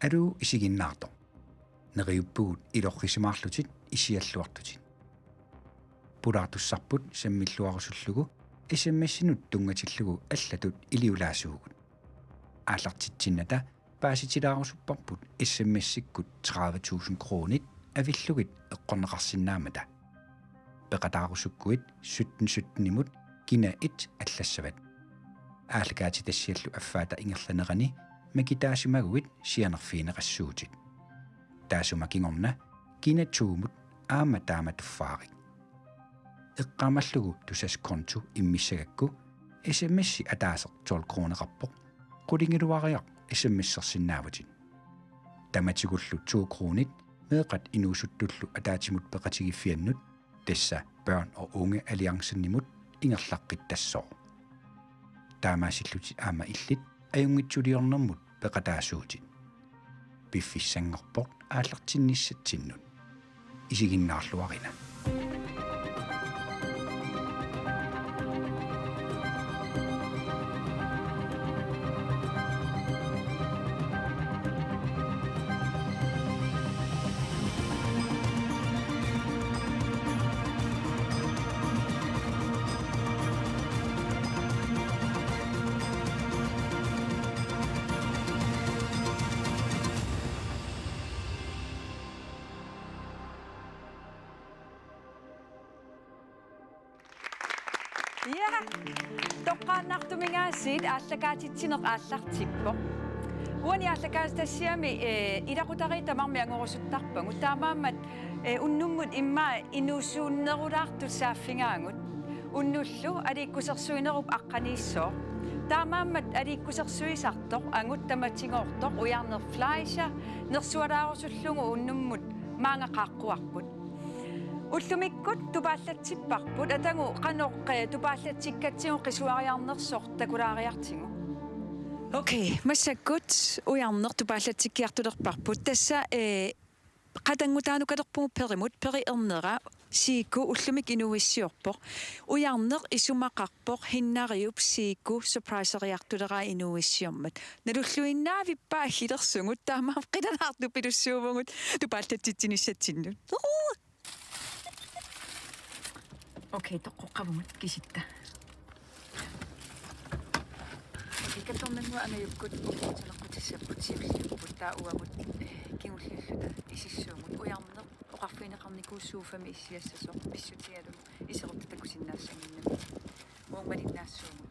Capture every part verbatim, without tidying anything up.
Aluu isiginnaartoq. Neriuppugut ilorrisimaarlutit issialluartutit. Pulaartussarput sammilluarusullugu S M S-inut tunngatillugu allatut iliulaasuugut. Aallartitsinnata paasitilaarusupparput S M S-ikkut tredive tusind kronit avillugit eqqorneqarsinnaammata. Peqataarusukkuit sytten sytten-imut kina et allassavat. Aallakaatitassiallu affaata ingerlanerani makitaasimaguit sianerfigineqassuutit. Taassuma kingorna kina to-mut aamma taama tuffaarik. Eqqaamallugu Tusass konto immissagakku S M S-i ataaseq tolv kroneqarpoq. Qulingiluariaq S M S-ersinnaavutit. Tamatigullu to kronit meeqqat inuusuttullu ataatsimut peqatigiffiannut, tassa Børn og Unge Alliancen-imut, ingerlaqqittassooq. Taamaasillutit aamma illit ajunngitsuliornermut peqataasuutit. Piffissanngorpoq aallartinnissatsinnut. Isiginnaarluarina. Ja, toqqaannartumingaasiit aallakaatitsineq aallartippoq. Uani aallakaatitassiami, eh, ilaqutariit tamarmik angorusuttarpagut. Taamaammat, eh, unnummut immaqa inuusunnerulaartut saaffigaagut. Unnullu aliikkusersuinerup aqqaniissooq. Taamaammat aliikkusersuisartoq angut tamatigoortoq Ujarneq Fleischer nersualaarusullugu unnummut maanga qaaqquarput. Ullumikkut tupaallatsipparput, atagu qanoq, eh, tupaallatsikkatsigu qisuariarnersoq takulaariartigu. Okay, massakkut Ujarneq tupaallatsikkiartulerparput. Tassa, eh, qatanngutaanukalerpugut Perimut, Peri Ernera, Siiku ullumikkut inuuissiorpoq. Ujarneq isumaqarpoq Hinnariup Siiku surpriseriartuleraa inuuissiormat. Nalulluinnaavippa aggilersugut, taamaammat qilanaartupilussuuvugut tupaallatsitsinissatsinnut. Okay, toqqoqqavugut kisitta. Ikattornannguaq angajukkut ukiut saleqqutissapput siulliupput, taava uagut, eh, kingullilluta isissuugut. Ujarneq oqarfigineqarnikuuvoq soofami issiassasoq pissutigalugu iserutta takusinnaassannginnami. Uagut malinnaassuugut.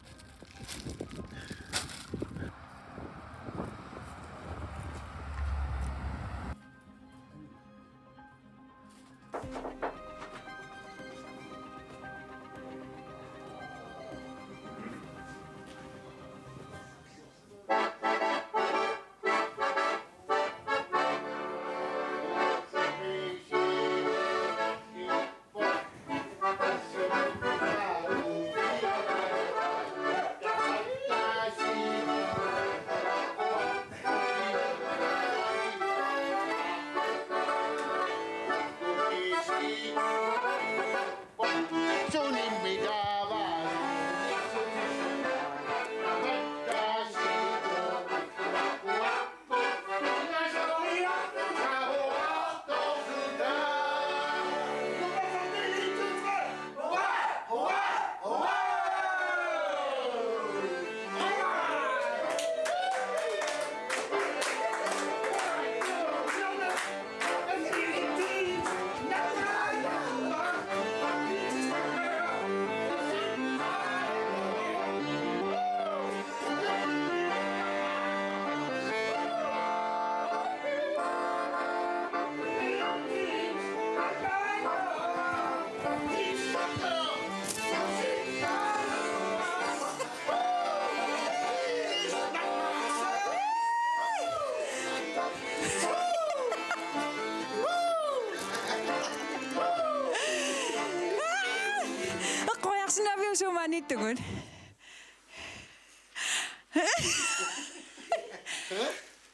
Eqqoriarsinnaaviuk suumaaniittugut?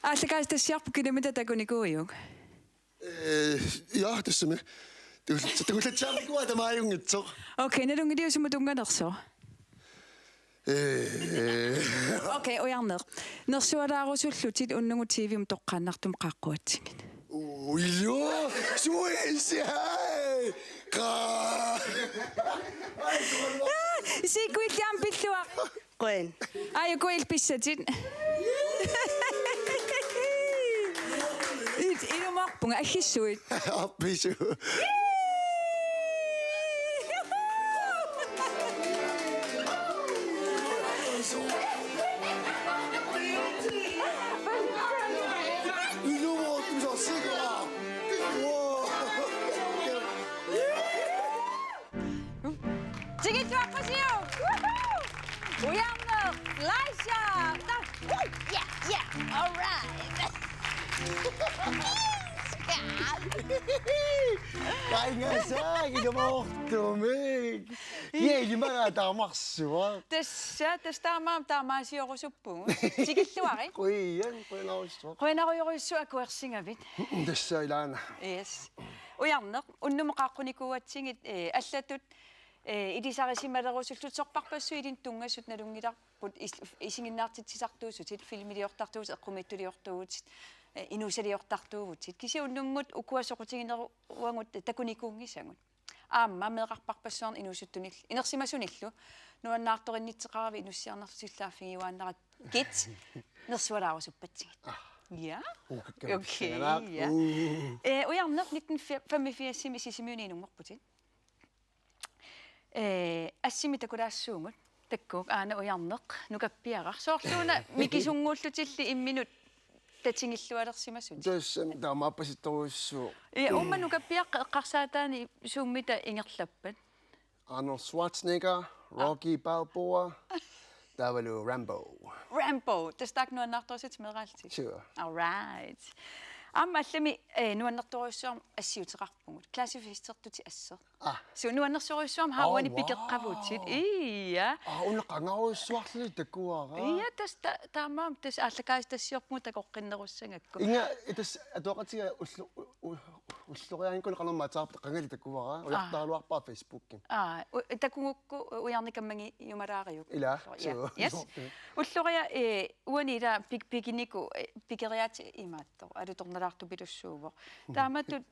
Aallakaatitassiarput kilometer takunikuuiuk? Eh, ja, tassami. Takulla-, takullatsiarnikuuara tamaajunngitsoq. Okay, nalunngiliuk sumut tunnganersoq? Eh. Okay, Ujarneq. Nersualaarusullutit unnugu T V-mut toqqaannartumik qaaqquatsigit. Ujo, suisi, hej. Qa. Siikuilliam pilluaq. Quen. Ajuku ilpissatit. It-, ilumoorpunga aggissuit. Appisu. Ilumoorpunga. Wow. Tikilluaqqusiuk! Woohoo! Ujarneq, Fleischer! Ta-, woo! Yeah, yeah, all right! Kaingasaak, ilumoortumik! Kialimara taamarsuaq. Tassa, tassa taamaam-, taamaasiorusuppugut. Tikilluarit. Qujan, qujanarujussuaq. Qujanarujussuaq akuersingavit. Tassa ilaana. Yes. Ujarneq, unnumut qaaqqunikuugatsigit, eh, allatut, eh, ilisarisimalerusullutit sorpassuit ilinnut tunngasut nalunngilarput is-, isiginnaartitsisartuusutit, filmiliortartuutit, eqqumiitsuliortuuvutit, eh, inuusaliortartuuvutit. Kisianni unnummut ukua soqutigineruagut takunikuunngisagut. Aamma meeqqarpassuarnut inuusuttunil-, inersimasunillu nuannaartorinnittaqaravit inussiarnerlutillu aaffigiuaannarakkit nersualaarusuppatsigit. Ah. Ja. Uukkakkami. Okay, pissanganaq. Ja. Uu. Eh, Ujarneq nitten femogfirsimi Sisimiuni inunngorputit. Eh, assimi takulaassuugut. Takkuuk aana Ujarneq nukappiaraq. Soorluuna mikisunnguullutilli imminut tatigillualersimasutit. Tassa taamaappasittorujussuuvoq. Eh, uuma nukappiaqqat eqqarsaataanni suummita ingerlappat? Arnold Schwarzenegger, Rocky Balboa, taavalu Rambo. Rambo, tassa taakku nuannaartorussutit meeraallutit. Sure. All right. Aamma allami, eh, nuannertorujussuarmik assiuteqarpugut. Klassefestertutit asseq. Ah. Suu nuannersorujussuarmik Haavani pikeqqavutit. Oh, wow. Ia. Ah, una qangarujussuarluni takuara. Ia, tassa ta-, taamaammat tassa aallakaatitassiorpugut takoqqinnarussaagakku. Inga, tassa atuaqatiga ullu-, u-, u-, ulloriaanikuna qanormaa taarpa qangali takuara. Ah. Ujartaraluarpara Facebookimi. Ah, u-, takugukku Ujarneq kammangiumalaariuk. Ila, ja, suu. Yes. Ulloriaq, eh, uani ila pik-, pikiniku, eh, pikeriaaseq imaattoq. Alutornalaartupilussuuvoq. Taamatut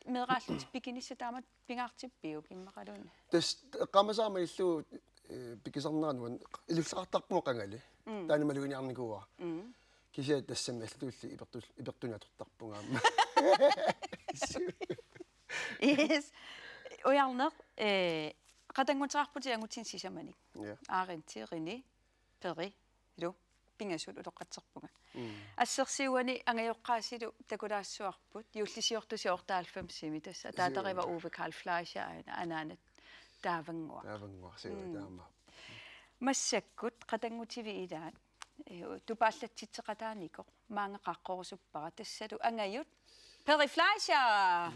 meeraallutit pikinissat taamatut pingaartippiuk immaqaluunniit? Tassa eqqaamasara malillugu, eh, pikisarnera nuan-, ilulleqartarpunga qangali. Mm. Taanna maluginiarnikuuara. Mm. Kisianni tassami allatulli ipertul-, ipertunik atortarpunga aamma. Yes. Ujarneq, eh, qatannguteqarputit angutini sisamanik. Ja. Aarinti, Rini, Peri, ilu, pingasut utoqqatserpunga. Mm. Assersuuani angajoqqaasilu takulaassuarput, juullisiortusi otteoghalvfemsimi tassa, ataatarivaa Uwe Karl Fleischer aana, anaanat Taavannguaq. Taavannguaq, suu, mm, taama. Massakkut qatanngutivit ilaat, eh, tupaallatsitseqataanikoq, maanga qaaqqorusuppara, tassalu angajut, Peri Fleischer!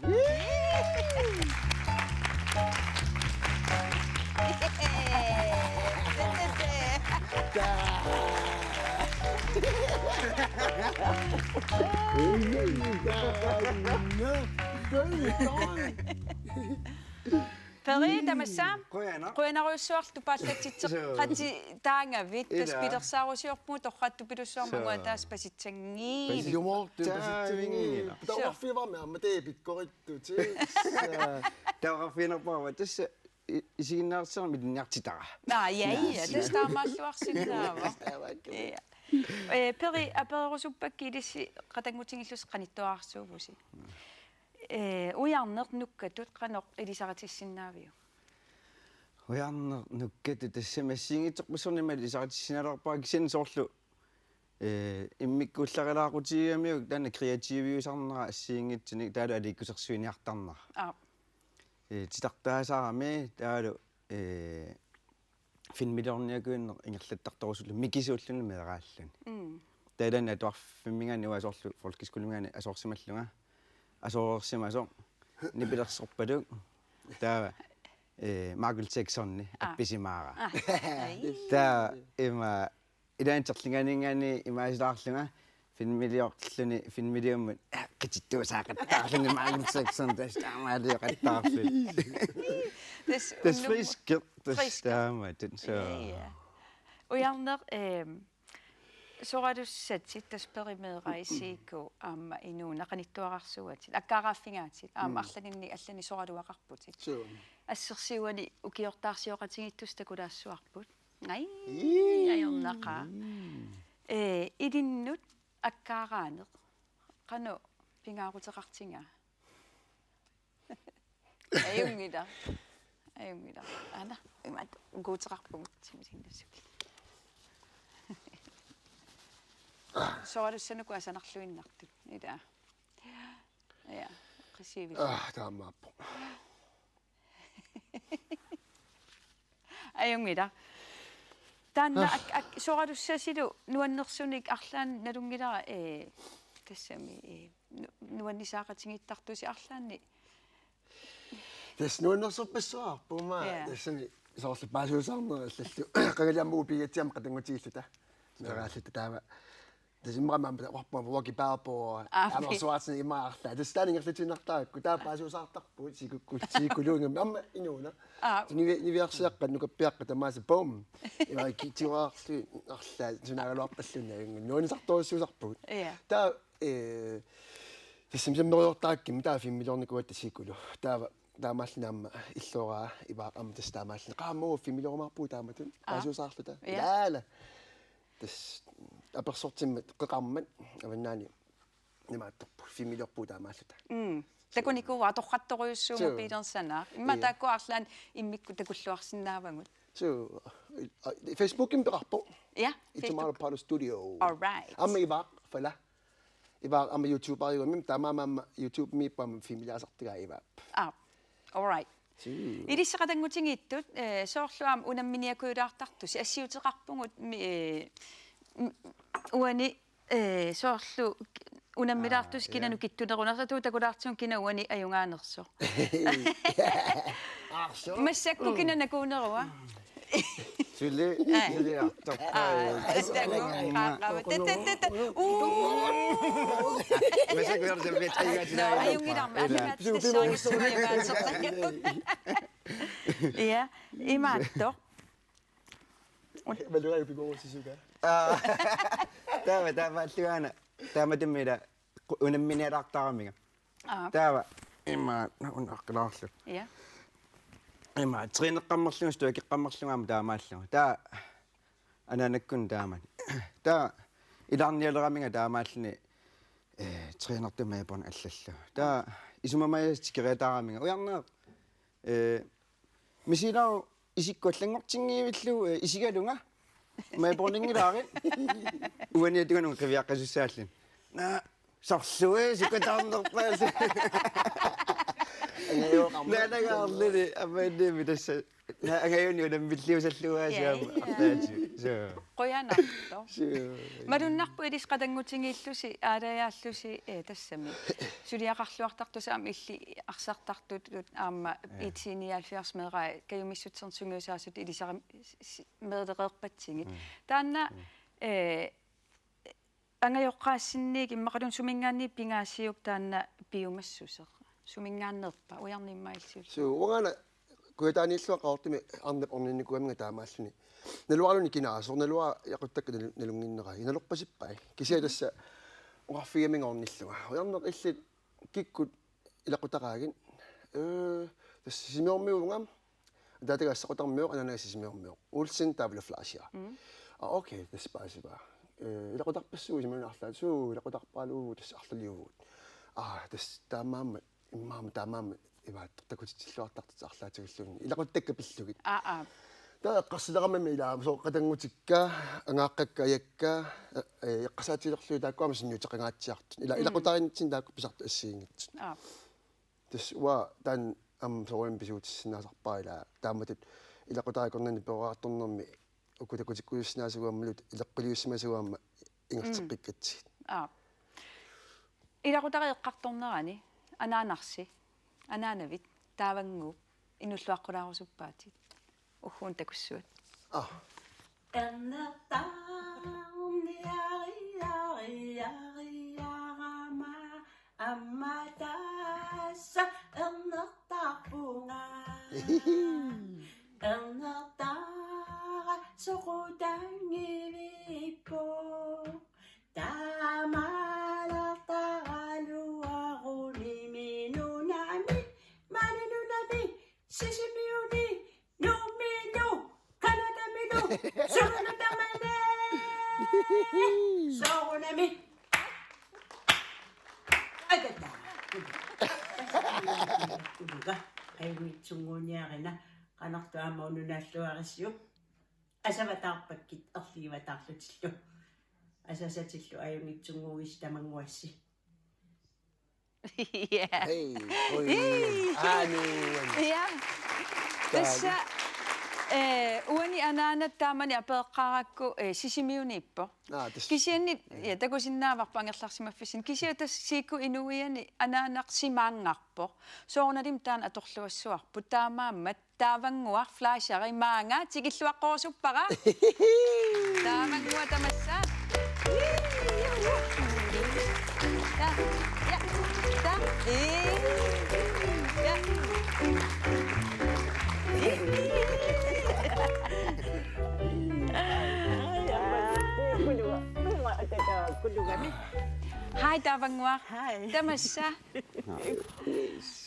Peri, tamassa. Qujanaq. Qujanarujussuarlu tupaallatsitseqataagavit. Ila. Tassa pilersaarusiorpugut torrattupilussuarmik. Suu. Angua taas pasitsanngii. Ilumut pasitsanngii. Suu. Taorfivarmi aamma tee pikkorittutit. Taorfinerpara tassa i-, isiginnaartitsisarami ilinniartitara. Naa, ja, ja, tassa taamaalluarsinnaavoq. Ja. Eh, Peri, apererusuppakka ilissi qatanngutigillusi qanittuararsuuvusi. Eh, Ujarneq nukkatut qanoq ilisaritissinnaaviuk? Ujarneq nukkatut tassami assigiinngitsorpassuarnik ilisaritissinnaalaarpara kisianni soorlu, eh, immikkut ullarilaaqqutigigamiuk taanna kreativiusarnera assigiinngitsunik taavalu aliikkusersuiniartarnera. Aap. Eh, titartaasarami taavalu, eh, filmiliorniakuinnaq ingerlattartorusullugu mikisuulluni meeraalluni. Mm. Taava ilaanni atuarfimminngaanniit uanga soorlu folkeskoleminngaanniit asoorsimallunga. Asoreersimasoq nipilersorpaluk. Taava, eh, Michael Jacksoni. Aa. Appisimaara. Aa. Ai. Taava ima ilaanni terlinganinngaanniit imaasilaarlunga filmiliorluni, filmiliummut, eh, qitittuusaaqattaarluni Michael Jackson tassa taamaalioqattaarluni. Tassa tassa unnummut friskit, tassa friskit. Taamatut, suu. Ja, ja. Ujarneq, ehm, soralussatit tassa Peri, Meerai, Siku aamma inuuna qanittuararsuatit, akkaaraaffigaatit, aamma arlalinnik allanik soraluaqarputit. Suu. Assersuuani ukiortaarsioqatigiittusi takulaassuarput. Ai, ajornaqaaq. Ee, ilinnut akkaaraaneq qanoq pingaaruteqartigaa? Ajunngilaq. Ajunngilaq. Aana, imaattoq guuteqarpugut simusinnassukit. Soralussanut asanarluinnartut. Ila. Ja, qisiivik. Ah, taamaappoq. Ajunngilaq. Taanna ak-, ak-, soralussasilu nuannersunik arlaannik nalunngilara, ee, tassami, ee, nu-, nuannisaaqatigiittartusi arlaannik. Tassa nuannersorpassuarput aamma. Ja. Tassami soorlu paasiusaarneq allallu. Qangali aamma upigatsiam qatanngutigiilluta. Suu. Meeraalluta taava. Tassa immaqa aamma oqarpunga Rocky Balboa. Aa, Arnold Schwarzenegger immaqa arlaat. Tassa taanna ingerlatiinnartarakku. Taava paasiusaartarput, Sikukku-, Sikuluunngami aamma inuuna. Aa. Nivi-, niviarsiaqqat, nukappiaqqat tamaasa, boom. Ima ki-, tigoraarlugit arlaat sunaagaluarpalluunniit ajunngilaq. Nuannisartorujussuusarpugut. Ja. Taava, ee, tassami sammeriortarakkimmi taava filmiliornikuugatta Sikulu. Taava taamaalilluni aamma illoraa Ivaaq aamma tassa taamaalilluni. Qaammagu filmiliorumaarpugut taamatut. Aa. Paasiusaarluta. Ja. Ilaala. Tassa apersortimmat qeqarmat avannaani imaattorput filmiliorpugut taamaalluta. Mm. Takunikuuara torrattorujussuuvoq. Suu. Piilersanaq. Immaqa. Ja. Taakku arlaannik immikkut takulluarsinnaavagut. Suu, a, Facebookimi peqarpoq. Ja, Itumalo Facebook. Palo Studio. All right. Aamma Ivaaq Fala. Ivaaq aamma YouTuberiugami, taamaammat aamma YouTubemi aamma filmiliasartagaa Ivaap. Aa, all right. Suu. Ilissi qatanngutigiittut, eh, soorlu aamma unamminiakujulaartartusi, assiuteqarpugut mi-, eh, m-, uani, eh, soorlu unammilaartusi. Aa, kina, ja, nukittunerunersoq, atuut takulaartigu kina uani ajugaanersoq. Aa, suu. Massakkut kina nakuunerua? Suli, aa, suli artoq. Aa, aa, tassa taanna qaaqaava. Te, te, te, te. Uu. Massakkut artoq, me, ajugaatinnaavara. Ajunngilaq, ila, ajugaatinnaavara. Ja, imaattoq. Malua upigorussisuka. Aa. Taava, taamaalluaana. Taamatummi ila unamminialaartaraminga. Aa. Taava, ima, una aqqilaarlu. Ja. Ima, træneqqammerlugu, styrkeqqammerlugu aamma taamaallugu. Taava, anaanakkut taamani. Taava, ilaarnialeraminga taamaalluni, eh, trænertut Melbourne allallu. Taava, isumamaajaasa tikeriataaraminga. Ujarneq, eh, misilaaruk isikkoq allanngortinngivillugu, eh, isigalunga. Melbourneinngilaaruk. Uani atuganut qiviaqqasussaalluni. Naa, sorlui sikutaarnerpaasi. Angajooqarmat. Naanagaarluni, aamma innimi tassa. Naa, angajoqqaani unammilliusallugu aasiit aamma. Ja, ja. Arlaatigut. Suu. Qujanartoq. Suu. Malunnarpoq ilissi qatanngutigiillusi, aalajaallusi, eh, tassami. Suliaqarluartartusi aamma illit arsartartutut aamma. Ja. I T nioghalvfjerds Meerai kajumissutserni sungiusaasutut ilisarim-, s-, s-, meeraqeerpatsigit. Mm. Taanna, mm, eh, angajoqqaassinniit immaqaluunniit suminngaanniit pingaasiuk taanna piumassuseq? Suminngaanneerpa? Ujarneq immaqa illit siulleq. Suu, uanga kujataaniillunga Qaqortumi arnap orninnikuugaminga taamaalluni. Naluaraluni kinaasoq, naluara ilaquttakka nalu-, nalunnginnerai. Nalorpasippai. Kisianni tassa oqarfigigaminga ornillunga. Ujarneq, illit kikkut ilaqutaraagit? Ee, tassa Sisimiormiuuvunga. Ataataga Assaqutarmiut, anaanaga Sisimiormiut. Olsen, taavalu Fleischer. Mm. Aa, okay, tassa paasivara. Ee, ilaqutarpassuugut Sisimiuni arlaat? Suu, ilaqutarparalugu tassa arlaliuvugut. Aa, tassa taamaammat, immaqa aamma taamaammat imaattoq takutitsilluartartut arlaatigulluunniit. Ilaquttakka pillugit. Aa, aa. Taava eqqarsilerama ila soorlu qatanngutikka, angaaqqakka ajakka, ee, ee, eqqarsaatigilerlugit taakku aamma sunniuteqangaatsiartut. Ila, mm, ilaqutariinnitsinni taakku pisartut assigiinngitsut. Aa. Tassa uanga taanna aamma soorunami pisuutissinnaasarpara, ila taamatut ilaqutariit akornanni peroriartornermi uku takutikkusussinnaasugut aammalu ileqquliussimasagut aamma ingerlateqqikkatsigit. Mm. Aap. Ilaqutariit eqqartornerani anaanarsi, anaanavit, taavannguup inuulluaqqulaarusuppaatit? Ugguuna takussuat. Aa. Ernertaarniariariarama aamma tassa ernertaarpunga. Ernertaara soqutaanni Soorunami. Atata. Kuluga. Ajunngitsunnguuniarina. Qanartu aamma ununaalluarisiuk. Asavataarpakkit erligivaataarlutillu. Asasatillu ajunngitsunnguugisi tamannguassi. Ja. Hej, oj, oj, oj. Aa, nu, oj. Ja. Tassa, eh, uani anaanat taamani apereqqaarakku, eh, Sisimiuniippoq. Aa, tassa. Kisianni, ja, takusinnaavarput angerlarsimaffissinni. Kisianni tassa Siiku Inuiani anaanarsimaanngarpoq. Soorunalimi taanna atorluassavarput. Taamaammat Taavannguaq Fleischer maanga tikilluaqqorusuppara. Taavannguaq tamassa. Ja, ja, ta, ee, ja. Hej, Taavannguaq. Hej. Tamassa.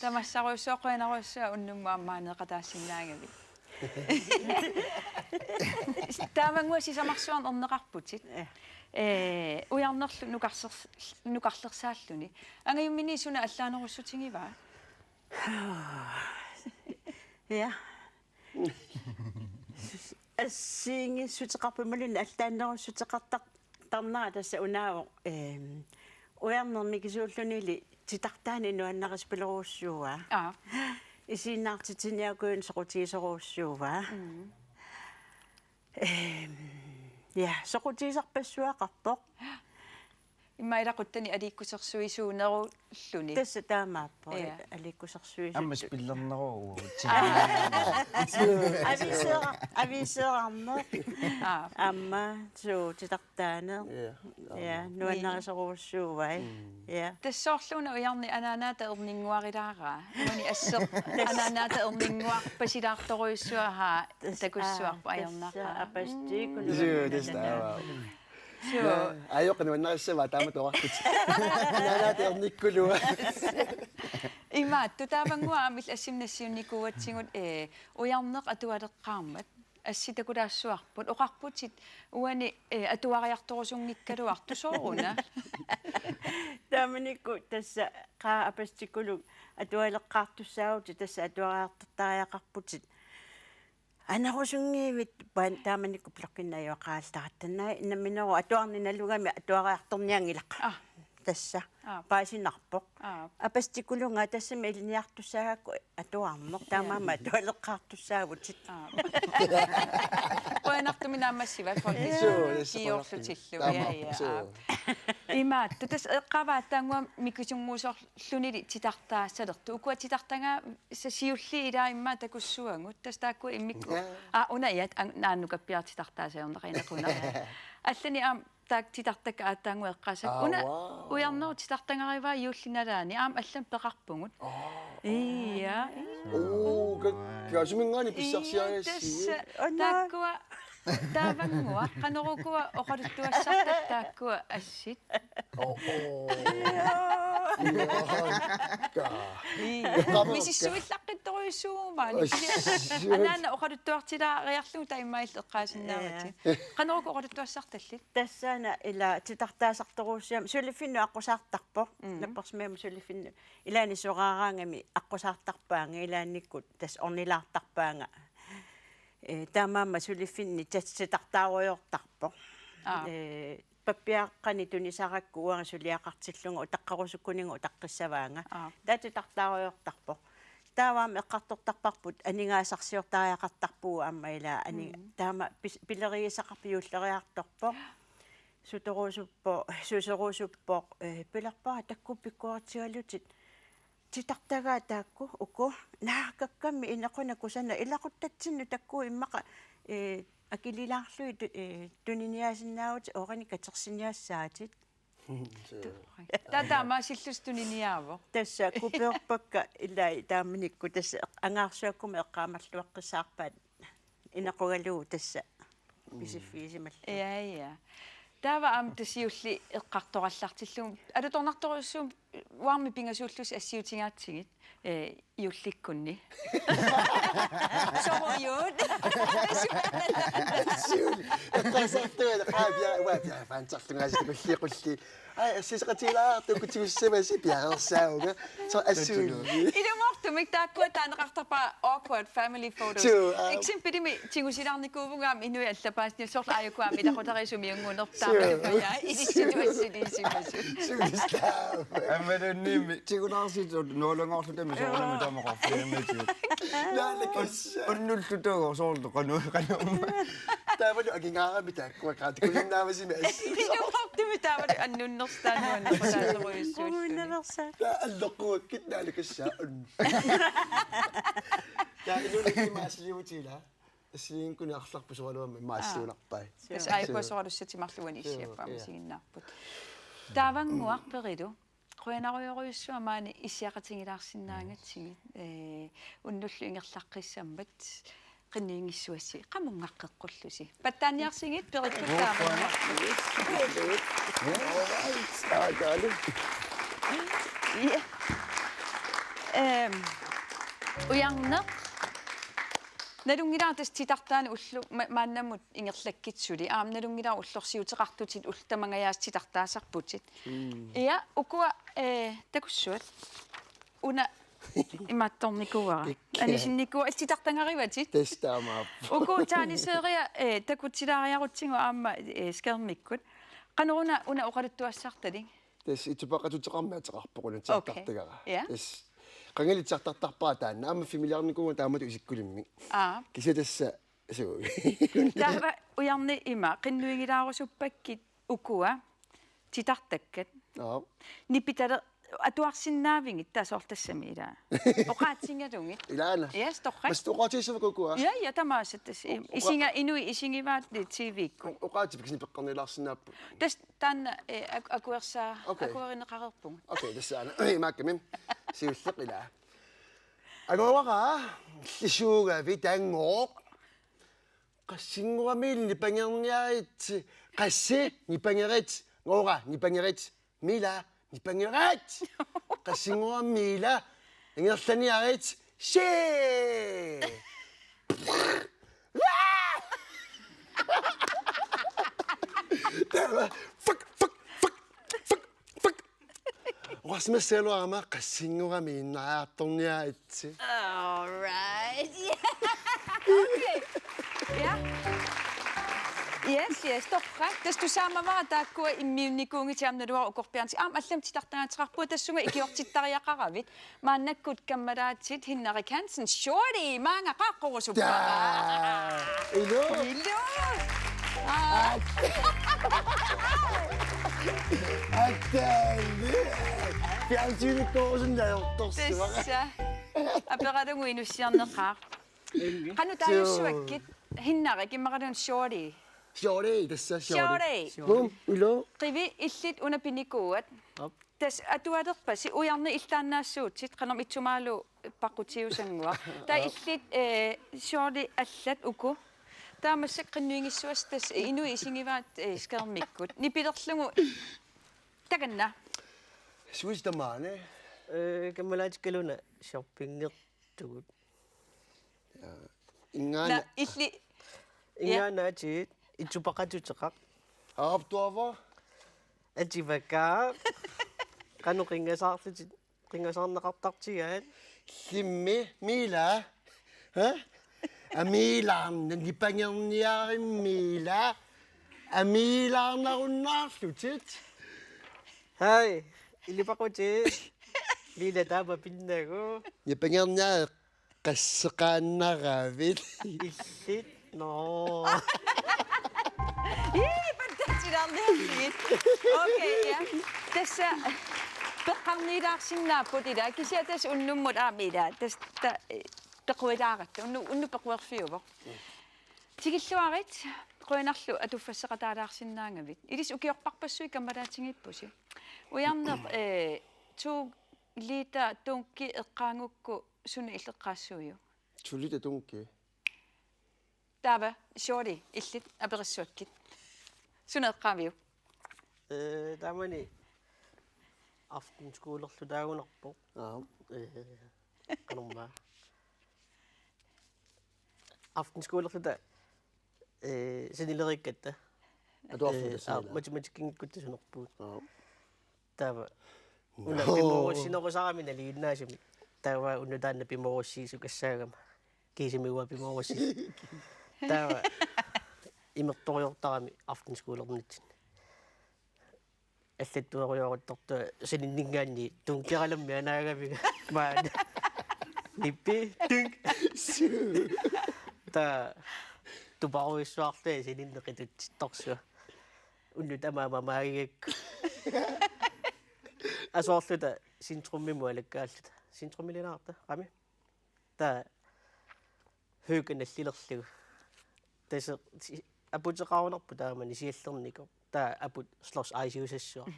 Tamassarujussuaq, qujanarujussuaq unnummut aamma aaneeqataasinnaagavit. Taavannguaq sisamarsuarnik erneqarputit. Ja. Eh, ujarnerlu nukarsers-, nukarlersaalluni. Angajumminik suna allaanerussutigivaa? Ja. Assigiissuteqarpoq imaluunniit allaanerussuteqartar-, tarnera tassa unaavoq, ehm, ujarneq mikisuullunilu titartaanik nuannarisorujussuuaa. Aa. Isiginnaartitsiniarukku soqutigisorujussuuaa. Mm. Ehm, ja, soqutigisarpassuaqarpoq. Immaqa ilaquttani aliikkusersuisuunerulluni. Tassa taamaappoq. Ja. Aliikkusersuisut. Aamma spillerneruvoq. Aviiseera-, aviiseerarneq. Aa. Aamma suu titartaaneq. Ja. Ja, nuannarisorujussuuai. Mm. Ja. Tassa soorluuna ujarneq anaanaata erninnguarilaaraa. Uani asseq anaanaata erninnguarpasilaartorujussuaq, haa, tassa, takussuarput, aa, ajornaqaaq. Tassa, aa, pastii, mm. Kuluga. Suu, tassa taava. Suu. Ja, ajoqqa nuannarissavaa taama toqartut. Anaanaata ernikkulua. Imaattoq, Taavannguaq aamma illit assimi nassiunnikuugatsigut, eh, ujarneq atualeqqaarmat. Assit takulaassuarput, oqarputit uani, eh, atuariartorusunngikkaluartoq, sooruna? Taamanikkut tassa qaa Apastikkuluk atualeqqaartussaavutit, tassa atuariartortariaqarputit. Anerusunngivit paan taamanikkut blokkinnajoqaallaratta. Naa, nammineq atuarneq nalugami atuariartornianngilaq. Ah. Tassa. Aap. Paasinarpoq. Aap. Apastikkulunga tassami ilinniartussaagakku atuarneq. Taamaammat atualeqqaartussaavutit. Aap. Qujanartumik naammassivat, suu, tassa kiorlutillu. Taamaappoq. Ja, ja, suu. Aap. Imaattoq, tassa eqqaavaa aatsaannguaq mikisunnguusorlunilu titartaassalertut. Ukua titartagaasa siulliit ilaa immaqa takussavagut. Tassa taakkua immikkut. Ja. Aa, una iat, an-, naannukappiaq titartaasajorneq, qinaquna. Allanik aamma taakku titartakkat aatsaannguaq eqqaassavakka. Aa, una, wow. Ujarnerup titartagarivaa juullip nalaani, aamma allamik peqarpugut. Aa. Ia. Oo, ka-, kaasuminngaanniit pissarsiarigassiuk. Ia, tassa. Ona. Taakkua, Taavannguaq, qanorukua oqaluttuassartakka taakkua assit? Oo, oo. Ia. Ia, ka. Ia. Qamukka. Misissuillaqqittorujussuuvoq maani. Assuut. Anaana oqaluttuartilaariarlugu taamaalillutit eqqaasinnaavatit. Ia. Qanorukua oqaluttuassartallit? Tassaana ila titartaasartorujussuugami, suliffinnut aqqusaartarpoq. Mm. Napparsimmavimmut suliffinnut. Ilaanni soraaraangami aqqusaartarpaanga, ilaannikkut tassa ornilaartarpaanga. Eh, taamaammat suliffinni tat-, titartaarujoortarpoq. Aa. Eh, pappiaqqanik tunisarakku uanga suliaqartillunga utaqqerusukkuninnga utaqqissavaanga. Aa. Taava titartaarujoortarpoq. Taava aamma eqqartortarparput aningaasarsiortariaqartarpugut aamma ila ani-, mm, taama pis-, pilerigisaqarpoq, juulleriartorpoq. Sutorusuppoq, susorusuppoq, eh, pilerpara taakku pikkoritigalutit. Titartagaat taakku, uku, naakkakkami inequnaq kusanaq ilaquttatsinnut taakku immaqa, eh, akililaarlugit tu-, eh, tuniniaasinnaavutit oorinik katersiniassaatit. Suu. Taava taamaasillusi tuniniaavoq. Tassa kupeerpakka ilai taamanikkut tassa angaarsuakkuma eqqaamalluaqqissaarpaat inequgalugu tassa pisiffigisimallugu. Ja, ja. Taava aamma tassa siulleq eqqartorallartillugu. Alutornartorujussuummat uarmi pingasuullusi assiutigaatsigit, eh, juullikkunni. Sorujuut. Siul. Eqqarsartuat qaavia uapia fantarlungaasikulli qulli. Ai, assiseqatigilaartukkut tigussamasi piareersaavunga. So assuulli. Ilumoortumik taakkua taaneqartarpara awkward family photos. Suu, aa. Eksemplimi tigusilaarnikuuvunga aamma inuit allapaasni soorlu aajuku aamma ilaqutariit sumiunngunertaarpajaa ilissitut assiliisimasut. Sulistaava. Ammaluunniimmi. Tigulaarsittut nuulanngorlutami soorunami taamaqarfiamitigut. Naalakassa. Unnullu taagu soorlu qanu qanu. Taavalu angingaarami taakkua kaatikulinnaavasimi assi. Ilumoortumik taavalu annunnerstaannuannerpasaasorujussuulluni. Taa alloqquakkit naalakassaa un. Taa inuuneq imaasiliuutila. Assigiinngikkunik arlarput soraluamma imaasiliunarpai. Tassa aajuku soralussatit marluk uani issiapput aamma isiginnaarput. Taavannguaq Perilu. Qujanarujorujussuaq maani issiaqatigilaarsinnaagatsigit. Eh, unnullu ingerlaqqissammat qinnuigissuassi qamunngaqqeqqullusi. Pattaaniarsigit Perikkut taavannguarput. Ja. Ehm, Ujarneq. Nalunngilara tassa titartaaneq ulloq ma-, maannamut ingerlakkit suli. Aamma nalunngilara ullorsiuteqartutit ullut tamangajaasa titartaasarputit. Ja, ukua, eh, takussuat. Una imaattornikuuara. Ikka. Anisinnikuuara, titartagarivatit. Tassa taamaappoq. Uku tegneserier, eh, takutilaariarutsigu aamma, eh, skærmikkut. Qanoruna una oqaluttuassartalik? Tassa itsupaqatigiittoqarmat ateqarpoq una titartartagara. Okay. Ja. Tassa qangali titartartarpara taanna. Aamma filmiliarnikuuvunga taamatut isikkulimmik. Aa. Kisianni tassa suu. Taava Ujarneq ima qinnuigilaarusuppakka ukua titartakkat. Aa. Nipitale-, atuarsinnaavigit taava soorlu tassami ilaa. Oqaatigalugit. Ilaana. Yes, torrak. Mas oqaatigissavat ukua. Ja, ja, tamaasa tassa. O-, oqa- Isiga-, inuit isigivaat T V-kkut. O-, oqaatsit kisianni peqqarnilaarsinnaapput. Tassa taanna, eh, ak-, akuersaa-, okay. Akuerineqareerpugut. Okay, tassa aana. Imaakkami. Siulleq ilaa. Anguara, illisuugavit anguoq. Qassinngorami nipangerniaritsi. Qassi nipangerit. Ngora nipangerit. Mila nipangerit. Qassinngorami Mila ingerlaniarit. Shee! Taava, fuck, fuck, fuck, fuck, fuck. Oqarsimassaagaluarama qassinngorami innaartorniaritsi. All right. Yeah. Okay. Ja. Yes, yes, torrak. Tassa tusaamavara taakkua immiunnikuugitit aamma naluara ukorpiarnikuugakkit. Aamma allamik titartagaateqarpunga tassunga ikiortittariaqaravit. Maannakkut kammalaatit Henrik Hansen, Shorty, maanga qaaqqurusuppara. Taa. Ilo. Ilo. Aa. Attaili. Fjernsynikkorusunnaajortorsuaq. Tassa. Aperalugu inussiarneqaaq. Qanoq taajussuakkit? Henrik, immaqaluunniit Shorty. Shorty, tassa Shorty. Shorty. Bum, ilo. Qivi, illit una pinikuuat. Aap. Tassa atualerpasi Ujarneq illit taannaassuutit, qanormi itsumaalu paqqutiusannguaq. Taava illit, eh, Shorty allat uku. Taava massakkut qinnuigissuassat tassa inuit isigivaat, eh, skærmikkut. Nipilerlugu takanna. Susi tamaani. Eh, kammalaatikkaluunniit shoppingertugut. Ingaana. Na, illi. Ja. Ingaannaatiit itsupaqatigiittoqaq. Aaptuava. Ativakka. Qanoq qinngasaarlutit, qinngasaarneqartartigaat. Limmi, Mila. Ha? Amiilaarna nipangerniarit Mila. Amiilaarnarunnaarlutit. Hai, ilipaqutit. Mila taama pinnagu. Nipangerniarit qasseqaannaravit. Illit. Nå. Ii, pattatsilaarniarsigit. Okay, ja. Tassa peqqarniilaarsinnaapput ilaa. Kisianni tassa unnummut aamma ilaa. Tassa ta-, pequilaarat. Unnu-, unnuk pequerfiuvoq. Tikilluarit, qujanarlu atuffasseqataalaarsinnaagavit. Ilissi ukiorparpassuit kammalaatigiippusi. Ujarneq, eh, to liter dunki eqqaagukku suna illeqqaassuujuk? To liter dunki. Taava, Shorty, illit aperissuakkit. Suna eqqaaviuk? Eh, taamani. Aftenskolerlutaagunarpoq. Aap. Ee, qanormaa. Aftenskolerluta, ee, sanileriikkatta. Atuarluta. Ee, aa, sanilaa. Matematikkinngikkuttasunarpugut. Aap. Taava. Nå. Una pimoorussinerusarami nalinginnaasumik. Taava una taanna pimoorussiisukassagama. Kiisami uanga pimoorussi. Taava. Imertoriortarami aftenskolernitsinnut. Allattuarujooruttortoq saninninngaanniit tunkeralammi anaagamiga. Maana. Nippi, tink. Taava tuparujussuarlunga saninneq qitutsittorsuaq. Unnuk tamaama maagigakku. Asoorluta centrumimut alakkaalluta. Centrumiliinnarta, qami. Taava høykka nallilerlugu. Tassa si-, aputeqarunarpoq taamani siallernikoq. Taava aput slåssaasiusassuaq.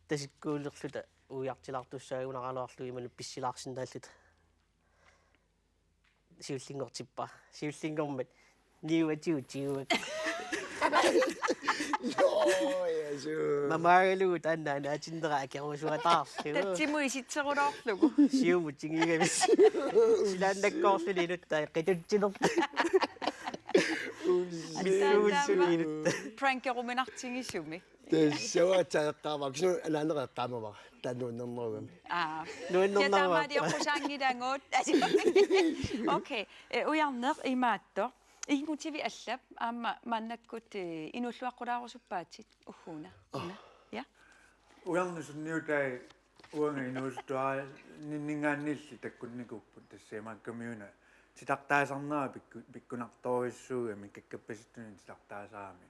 Tasikkuulerluta uiartilaartussaagunaraluarlugu imannak pissilaarsinnaalluta. Siullinngortippara. Siullinngormat niuatiutiuak. Joo, ja, suu. Mamaagalugu taanna anaatinnera akerusuataarlugu. Tatsimut isitserulaarlugu. Siumut tingigami. Silaannakkoorluni inuttai qitutsinerput. Ulsi. Taanna aamma prankeruminartigisumik. Tassa uanga eqqaamavara. Kisianni anaanera eqqaamavara. Taanna nuannernerugami. Aa. Nuannernerugami. Kiataamaaliorpusaanngilaagut. Okay. Eh, Ujarneq imaattoq. Inutivit allap aamma maannakkut, eh, inuulluaqqulaarusuppaatit ugguuna. Ah. Una. Ja. Ujarneq sunniutai uanga inuusuttuarinninngaanniilli takkunnikuupput tassa imaakkamiuna titartaasarnera pikku-, pikkunartorujussuugami kakkappasittunik titartaasarami.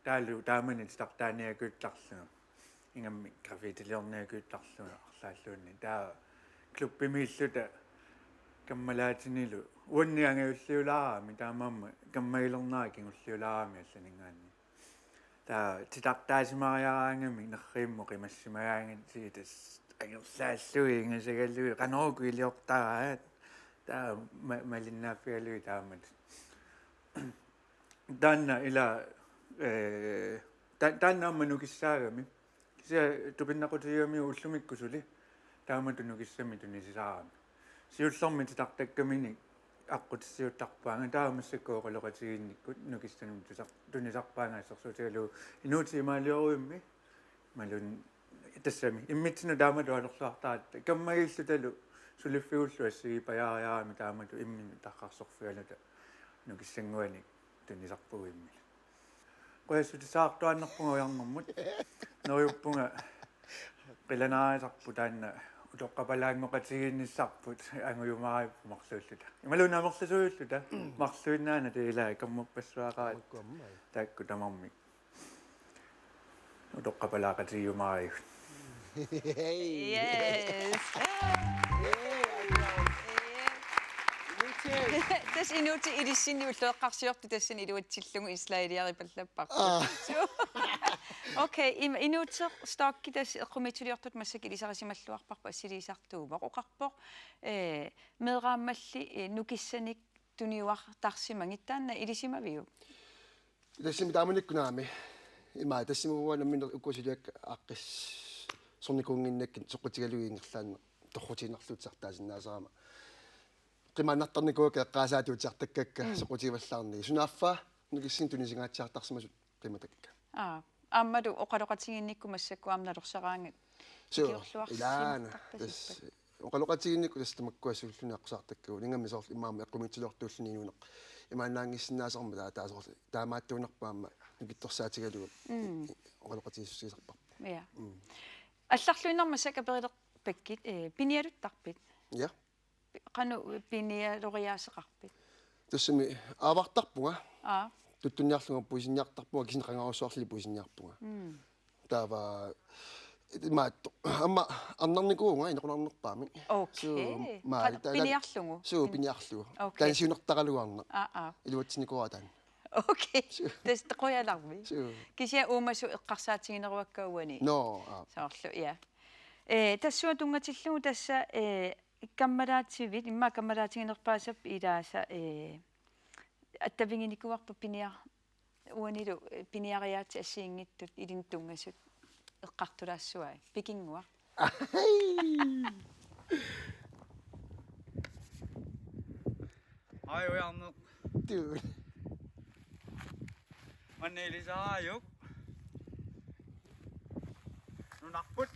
Taavalu taamani titartaaniakuuttarlunga. Ingammik graffitiliorniakuuttarlunga arlaalluunniit. Taava klubbimiilluta kammalaatinilu. Uanni angajulliulaarami taamaammat kammagilernera kingulliulaarami allaninngaanniit. Taava titartaasimariaraangami nerrivimmut qimassimagaangatsigit tassa angerlaallugit ingasagalugit qanoq uku iliortaraat. Taava ma-, malinnaaffigalugit taamatut. Taanna ila, eh, ta-, taanna aamma nukissaagami. Kisianni tupinnaqutigigamiuk ullumikkut suli. Taamatut nukissamik tunisisaarami. Siullermik titartakkaminik aqqutissiuuttarpaannga taava massakkut oqaloqatigiinnikkut nukissanut tusar-, tunisarpaannga assersuutigalugu inuutit imaaliorujummik. Imaluunniit tassami immitsinnut taamatut atorluartaratta kammagillutalu suliffigullu assigiipajaariarami taamatut imminut tarrarsorfigaluta nukissannguanik tunisarpugut immilu. Qujassutissaqartuaannarpunga Ujarnermut. Neriuppunga qilanaarisarput taanna utoqqapalaanngoqatigiinnissarput angujumaaripput marluulluta. Imaluunniit amerlasuulluta marluinnaanata ilaa kammappassuaqaat. Tamakku aamma. Taakku tamarmik. Utoqqapalaaqatigiumaarigut. Yes. Tassa inuutit ilissinnut ulloqeqqarsiortut tassani iluatsillugu islaailiaripallapparput. Aa. Su-, okay, im-, inuuteq Stokki tassa eqqumiitsuliortutut massakkut ilisarisimalluarparput assiliisartuuvoq oqarpoq, eh, meeraammalli, eh, nukissanik tuniuartarsimagit taanna ilisimaviuk? Tassami taamanikkut naamik. Ima tassami uanga nammineq uku suliakka aaqqissornikuunnginnakkit soqutigalugit ingerlaannaq torrutiinnarlugu titartaasinnaasarama. Qimaannartarnikuuakka eqqaasaatigut titartakkakka. Mm. Soqutigivallaarnagit. Sunaaffa nukissanik tunisingaatsiartarsimasut qimatakka. Aa, aammalu oqaloqatigiinnikkut massakkut aamma nalorsaraangat. Suu, ilaana. Ikiorluarsimartarpasippat. Tassa oqaloqatigiinnikkut tassa tamakkua suulluni aqqusaartakkagut. Ingammik soorlu immaqa eqqumiitsuliortuulluni inuuneq imaannaanngissinnaasarmat taava soorlu taamaattuunerput aamma nukittorsaatigalugu. Mm. Oqaloqatigiissutisarparput. Ja. Mm. Allarluinnarmik massakkut aperilerpakkit, eh, pinialuttarpit? Ja. Qanoq pinialoriaaseqarpit? Tassami aavartarpunga. Aa. Tuttunniarlunga puisinniartarpunga, kisianni qangarujussuarli puisinniarpunga. Mm. Taava imaattoq. Aamma arnarnikuuvunga inequnarnerpaamik. Okay. Suu, maali. Qa-, taava piniarlugu? Suu, piniarlugu. Okay. Taanna siunertaraluarneq. Aa, aa. Iluatsinikuuara taanna. Okay. Suu. Tassa qujanarmi. Suu. Kisianni uumasut eqqarsaatigineruakka uani. Nå, aa. Soorlu, ja. Eh, tassunga tunngatillugu tassa, eh, kammalaativit, immaqa kammalaatiginerpaasap ilaasa, eh, attaviginikuuarput pinia-, uanilu, eh, piniariaatsit assigiinngitsut ilinnut tunngasut. eqqartulaassavai. Pikinnguaq. Ai, ujarneq. Dude. Maanna ilisaraajuk. Nunarput.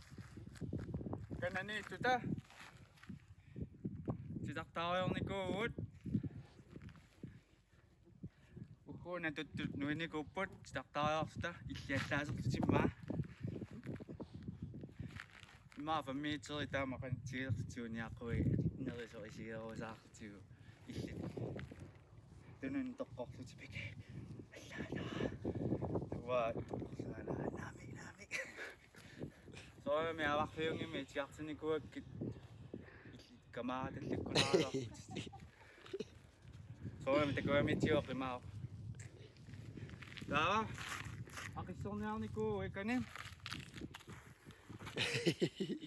Kananiittuta. Titartaariornikuuvugut. Ukkuuna tuttut nuinnikuupput titartaariarluta illit allaaserlutit immaqa. Immaqa fem meter taama qanitsigilerlutit uniaqui nerisoq isigerusaarlutigu illit. Tunun toqqorlutit Piki. Allaanaa. Uanga toqqorluanaa naamik naamik. Soorunami avarfiunngimmi itigartinnikuuakkit illit kamaatallakkunaraluarputit. Soorunami takugammitsivoq imaavoq. Taava aqissorniarnikuuvugut ikani.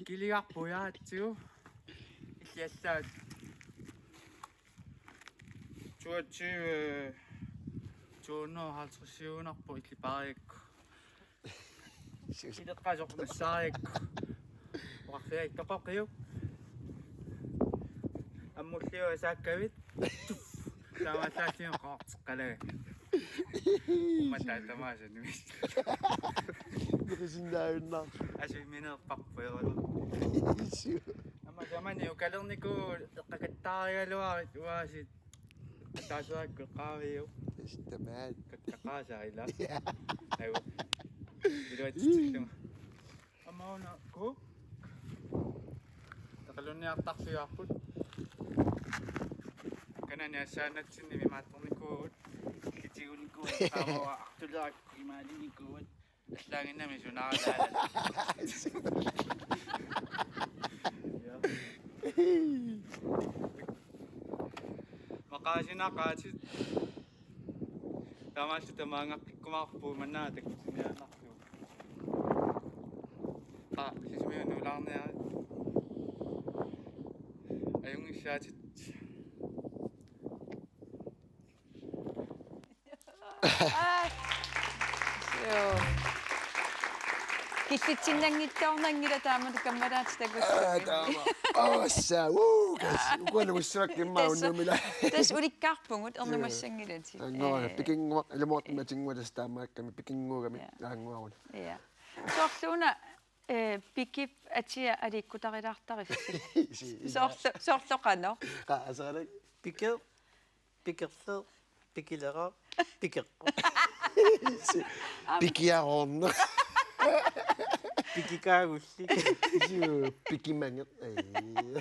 Kiligarput ujaratsigu. Illit allaat. Toogtyve, to hundrede og halvtreds siuunarpoq illit paariakku. Ileqqasoq nassaariakku. Oqarfigaakka toqoqiuk. Ammulliup asaakkavit. Taamaallaat oqarteqqalaga. Ummataa tamaasa nuis. Nuisinnaajunnaartoq. Asui mineerparput erola. Suu. Aamma tamani ukalernikuuvugut eqqakattaarigaluarit uaasiit. Taaseraakku eqqaaviuk. Tamaat. Kakkaqaasaa ila. Ja. Agu. Iluatsitillunga. Aamma una ku. Taqalunniartarfigaarput. Kanani assaannatsinni imaattornikuuvugut. Kitigunikuuvugut. Qaamava artulerakku imaalinnikuuvugut. Allaanginnami sunaalaala. Maqaasinaqaatit. Taamaallu tamaangaqqikkumaarpugut manna takutinniaannarlugu. Qa, Sisimiut nuulaarniarit. Ajunngissaatit. Aa. Joo. Killitsinnanngitsoornanngilaq taamatut kammalaatit takussavat. Aa, taama. Assa, uu, kas. Ukua nungussavakka immaqa unnuumila. Tassa ulikkaarpugut ernumassanngilatit. Anngua, pikinnguaq, ilumoortumik atinnguaq tassa taamaakkami pikinnguugami. Ja. Anngua. Ja. Soorluuna, eh, Pikip atia aliikkutarilaartarisi. Soorlu, soorlu qanoq. Qa, asaalak. Pike. Pikerleq, pikileqaq, pikeqqoq. Pikiaroorneq. Pikikaagulli. Suu, pikimangeq. Ai.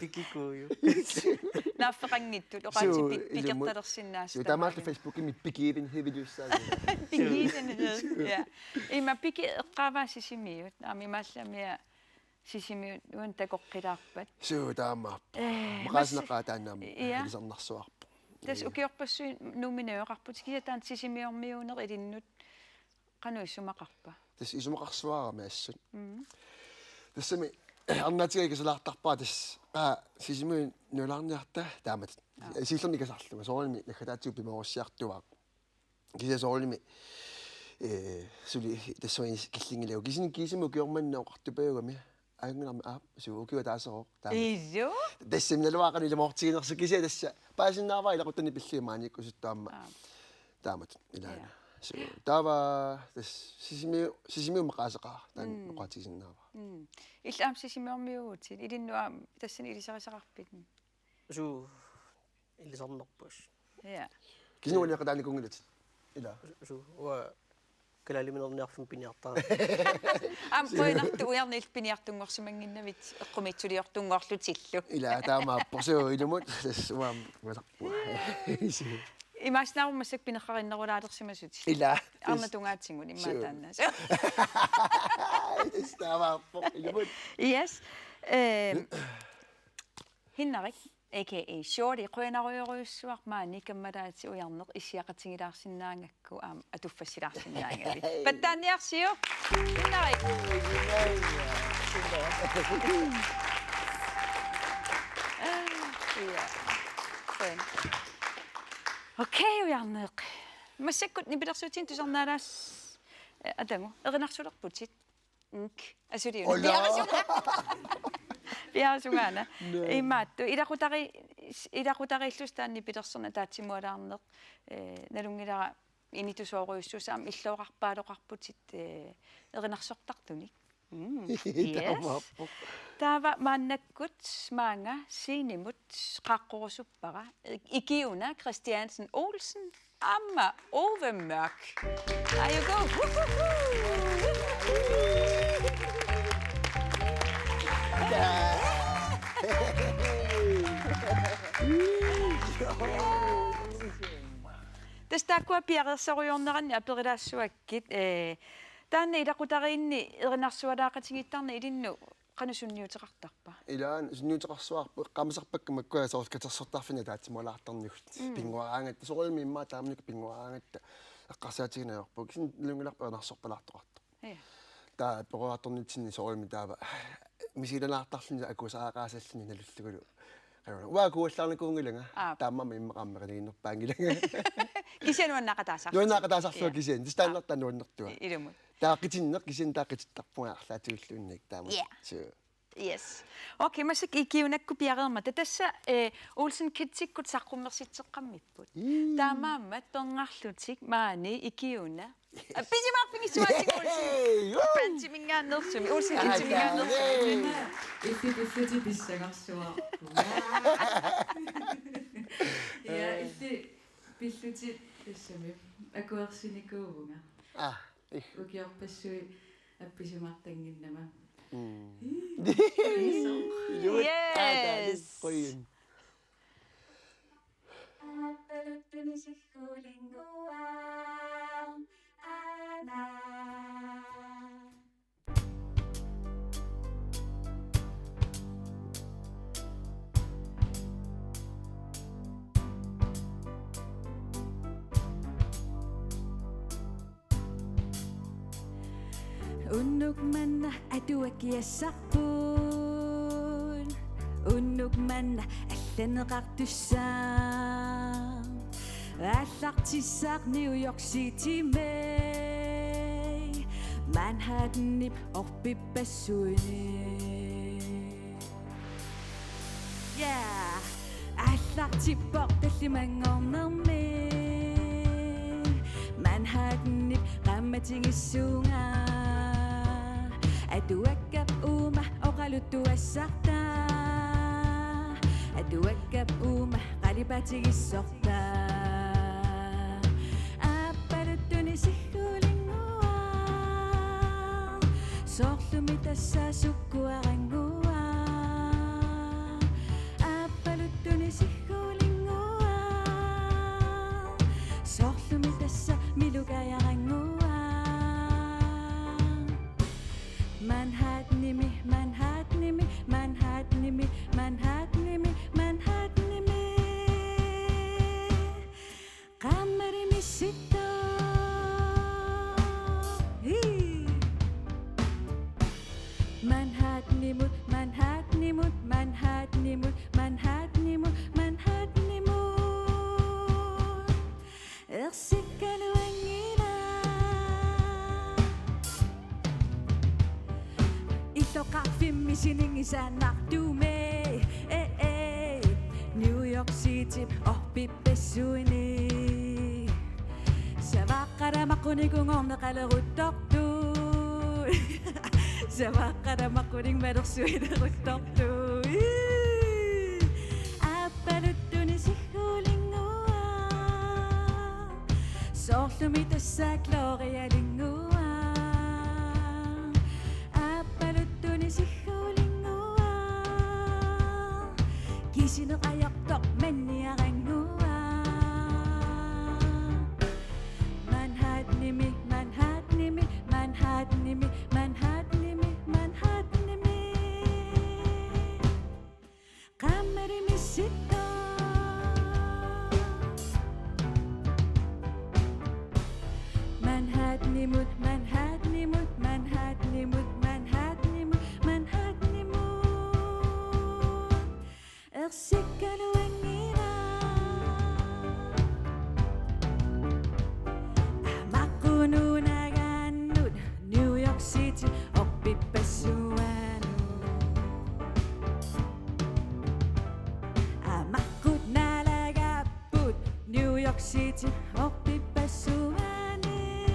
Pikikuuju. Naaffeqanngitsut, oqaatsit. Suu, pi-, ilumut. Pikertalersinnaasut. Suu, taamaallu tamarmik. Facebookimi pikiivinhiviliussaasut. Pikiivinhivit, ja. Ima Piki eqqaavaa Sisimiut. Aamma imaallami Sisimiut uani takoqqilaarpat. Suu, taamaappoq. Eh, maqaasinaqaat taanna aamma, ja, ilisarnarsuarpoq. Tassa, ja, ukiorpassuit Nuummi najugaqarputit, kisianni taanna Sisimiormiuuneq ilinnut qanoq isumaqarpa? Tassa isumaqarsuarami assut. Mm. Tassami arnaatiga ikisalaartarpara tassa, aa, Sisimiut nuulaarniarta taamatut. Aa. Siullermik ikisarlunga soorunami naggataatigut pimoorussiartuaaq. Kisianni soorunami, eh, suli tassunga killinngilagut. Kisianni kiisami ukioq manna oqartupajugami. Ajunngilarmi, aap, suu, ukioq ataaseq taama. Ijo? Tassami naluara qanoq ilumoortiginersoq kisianni tassa. Paasinnaavara ilaquttani pillugit maaniikkusuttoq aamma. Aap. Taamatut ilaana. Ja. Suu, taava tassa Sisimiu-, Sisimiut maqaaseqaara. Taanna, mm, oqaatigisinnaavara. Mm. Illit aamma Sisimiormiuuvutit. Ilinnut aamma tassani ilisarisaqarpit? Suu, ilisarnarput. Ja. Kisianni uaniaqqataanikuunngilatit. Ila. Suu, uanga kalaaliminerniarfimmi piniartara. Aamma qujanartoq ujarneq illit piniartunngorsimannginnavit eqqumiitsuliortunngorlutillu. Ila, taamaappoq. Suu, ilumut, tassa uanga uasarpua. Suu. Imaassinnaavoq massakkut pinerrarinnerulaalersimasutit. Ila. Arnat tungaatigut immaqa, suu, taanna. Tassa taamaappoq, ilumut. Yes. Ehm, Hinnarik, A K A Shorty, qujanarujorujussuaq maani kammalaatit ujarneq issiaqatigilaarsinnaagakku aamma atuffassilaarsinnaagavit. Pattaanniarsiuk, Hinnarik. Ja. Qujan. Okay, ujarneq. Massakkut nipilersuutinik tusarnaalaas-, eh, atagu, erinarsulerputit. Ink. Asuliuna. Ola. Piarusunga-, piarusungaana. Naa. Imaattoq. Ilaqutari-, ilaqutariillusi taanna nipilersorneq ataatsimualaarneq, eh, nalunngilara initusoorujussuusoq aamma illoqarpaaloqarputit, eh, erinarsortartunik. Mm. Yes. Taamaappoq. Taava maannakkut maanga scenemut qaaqqorusuppara. Ikiuna Christiansen Olsen aamma Ove Mørch. Are you go? Tassa taakkua piareersorujoorneranni aperilaassuakkit, eh, taanna ilaqutariinni erinarsualaaqatigiittarneq ilinnut qanoq sunniuteqartarpa? Ilaanni sunniuteqarsuarput, eqqaamasarpakka makkua soorlu katersortarfinni ataatsimualaartarnigut. Mm. Pinnguaraangatta, soorunami immaqa taamanikkut pinnguaraangatta eqqarsaatigineq ajorput. Kisianni nalunngilarput erinarsorpalaartoqartoq. Ja. Taava peroriartornitsinni soorunami taava misigilaartarluni akuusariaqaasalluni nalullugulu. Uanga akuuallaarnikuunngilanga. Aap. Taamaammat immaqa aamma qiniginerpaanngilanga. Kisianni nuannaaqataasarlugu. Nuannaaqataasarlugu. Ja. Kisianni. Tassa taanna nuannertua. I-, ilumut. Taava qitinneq kisianni taava qitittarpunga arlaatigulluunniit taama. Ja. Suu. Yes. Okay, massakkut Ikiunakkut piareermata. Tassa, eh, Olsen Kidsikkut saqqummersitseqqammerpugut. Ii. Taamaammat pernaarlutik maani Ikiuna. Appisimaarfigissuaatigut. Hey, woo! Pansiminngaanneersumik, Olsen Kidsiminngaanneersumik. Illit pillutit pissangarsuarput. Ja, illit pillutit tassami akuersinikuuvunga. Ah, ih. Ukiorpassuit appisimaartannginnama. Mm. Ii. Yes. Aa, taanna qujan. Unnuk manna atuakkiassarput. Unnuk manna allanneqartussaaq. Aallartissaaq New York City-mi. Manhattanip orpippassuini. Yeah. Aallartippoq tallimanngornermi. Manhattanip qaammatigissuunga. Atuakkap uuma oqaluttuassartaa. Atuakkap uuma qalipaatigissortaa. Aappaluttunik sikkulinnguaq. Soorlumi tassa sukkuarannguaq. Aappaluttunik sikkulinnguaq. Soorlumi tassa milukajarannguaq. Manhattanimi, Manhattanimi, Manhattanimi, Manhattanimi, Manhattanimi. Qaammatit missittoq. Hii. Manhattanimut, Manhattanimut, Manhattanimut, Manhattanimut, Manhattanimut. Ersikkaluanngilaq. Illoqarfimmi sininngisaannartumik. Eh, eh. New York City orpippassuini. Savaqqalamaqqunikungorneqaleruttortut. Savaqqalamaqqunik malersuileruttortut. Ii. Aappaluttunik sikkulinnguaq. Soorlumi tassa Glorialinnguaq. Aappaluttunik sikkulinnguaq. Kisineq ajortoq manniarannguaq. Manhattanimi, Manhattanimi, Manhattanimi, Manhattanimi, Manhattanimi. Qaammatit missittoq. Manhattanimut, Manhattanimut, Manhattanimut, Manhattanimut, Manhattanimut. Ersikka City orpippassuani,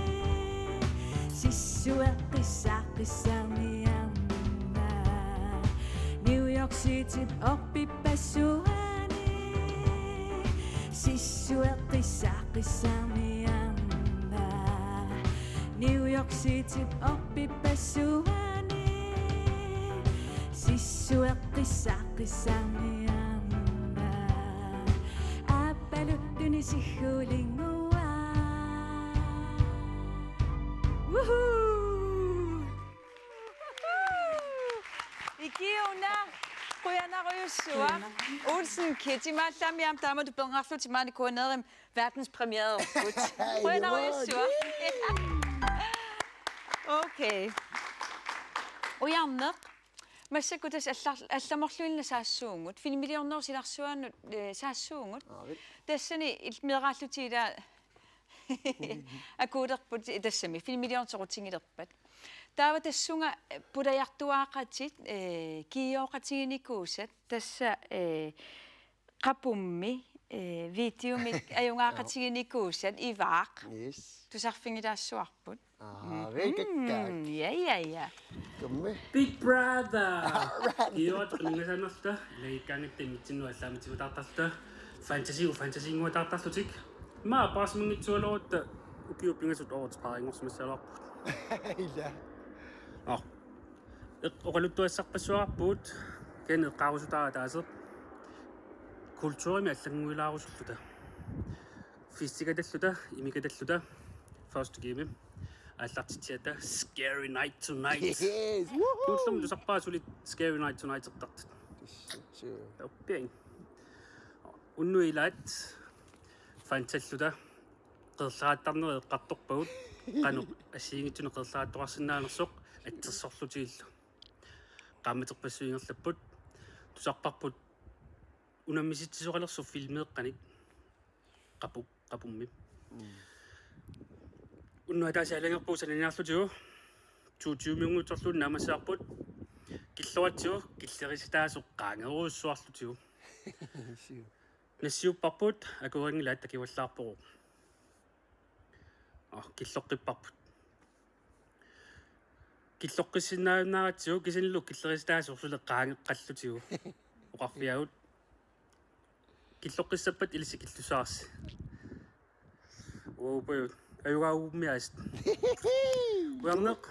sissueqqissaqqissaarniarna. New York City orpippassuani, sissueqqissaqqissaarniarna. New York City orpippassuani, sissueqqissaqqissaarniarna. Aappaluttunik isiggulinnguaq. Woohoo! Ikiuna, qujanarujussuaq. Olsen Ketty, maannaammi aamma taamatut pernarlutik maani K N R-imi verdenspremiere. Qujanarujussuaq. Okay. Ujarneq. Massakkut tassa allar-, allamorluinnaq saassuugut. Filmiliornerup silarsuanut, eh, saassuugut. Aavit. Tassani il-, meeraallutik ila akuulerput tassami filmiliorneq soqutigilerpat. Taava tassunga, eh, pulajartuaaqatit, eh, kiiooqatiginikuusat, tassa, eh, qapummi, eh, videomik ajugaaqatiginikuusat, Ivaaq. Yes. Tusarfigilaassuarput. Aa, veikakkaak. Mm, ja, ja, ja. Kummi. Big Brother! All right. Iorta qingasanarta, leikangit temitsinnua allaamitiutaartarta, fantasi, fantasiinguataartarlutik. Maa paasimanngitsualerutta ukiut pingasut årets parringorsimassaluarput. Ila. Nå. Eq-, oqaluttuassarpassuarput, kani eqqaarusutaara taaseq. Kulturimi allannguilaarusulluta. Festikatalluta, imikatalluta, første game. Aallartitsiata, Scary Night Tonight. Yes, woohoo! Nuullum tusarpaa suli Scary Night Tonight-ertartut. Sure. Oppiang. Unnuit ilaat, fansalluta, qeerleraattarnerit eqqartorpagut, qanoq assigiinngitsunik qeerleraattoqarsinnaanersoq, atsersorlutigillu. Qaammaterpassuit ingerlapput, tusarparput, unammisitsisoqalersoq filmeeqqanik. Qapu-, qapummi. Mm. Unnuaq ataaseq aalajangerpugut sananiarlutigu. Toogtyvemiunngitsorluunniit naammassivarput. Killoratsigu, killerisitaasoq qaangerujussuarlutigu. Sure. Nassiupparput, akuerinngilaat takuallaarpoq. Aa, killoqqipparput. Killoqqissinnaajunnaaratsigu kisiannili killerisitaasoq suli qaangeqqallutigu. Oqarfigaavut. Killoqqissappat ilissi killussaarsi. Uaupajut. Ajugaagummiaasut. Ujarneq.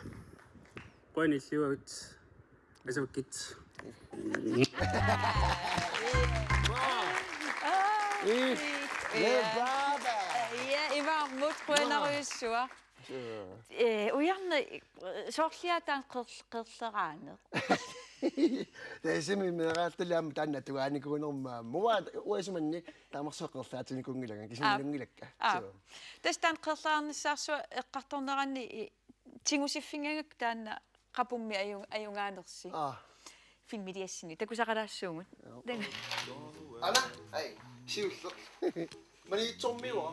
Qujanaq illivagut. Asavakkit. Ii, ja. Brother! Ja, Ivaarmut qujanarujussuaq. Sure. Eh, Ujarneq, soorliaat taanna qeerl-, qeerleraaneq. Tassami meeraallutillu aamma taanna atugaanikuunerma. Mua uasimanni taamarsuaq qeerlaatinikuunngilanga, kisianni Aap. Ilunngilakka. Aap. Sure. Tassa taanna qeerleraarnissaarsuaq eqqartorneranni i-, tigusiffigaangakku taanna qapummi aju-, ajugaanersi. Aa. Filmiliassini. Takusaqalaassuugut. Joo. Ana, ai, siulleq. Maniitsormiua.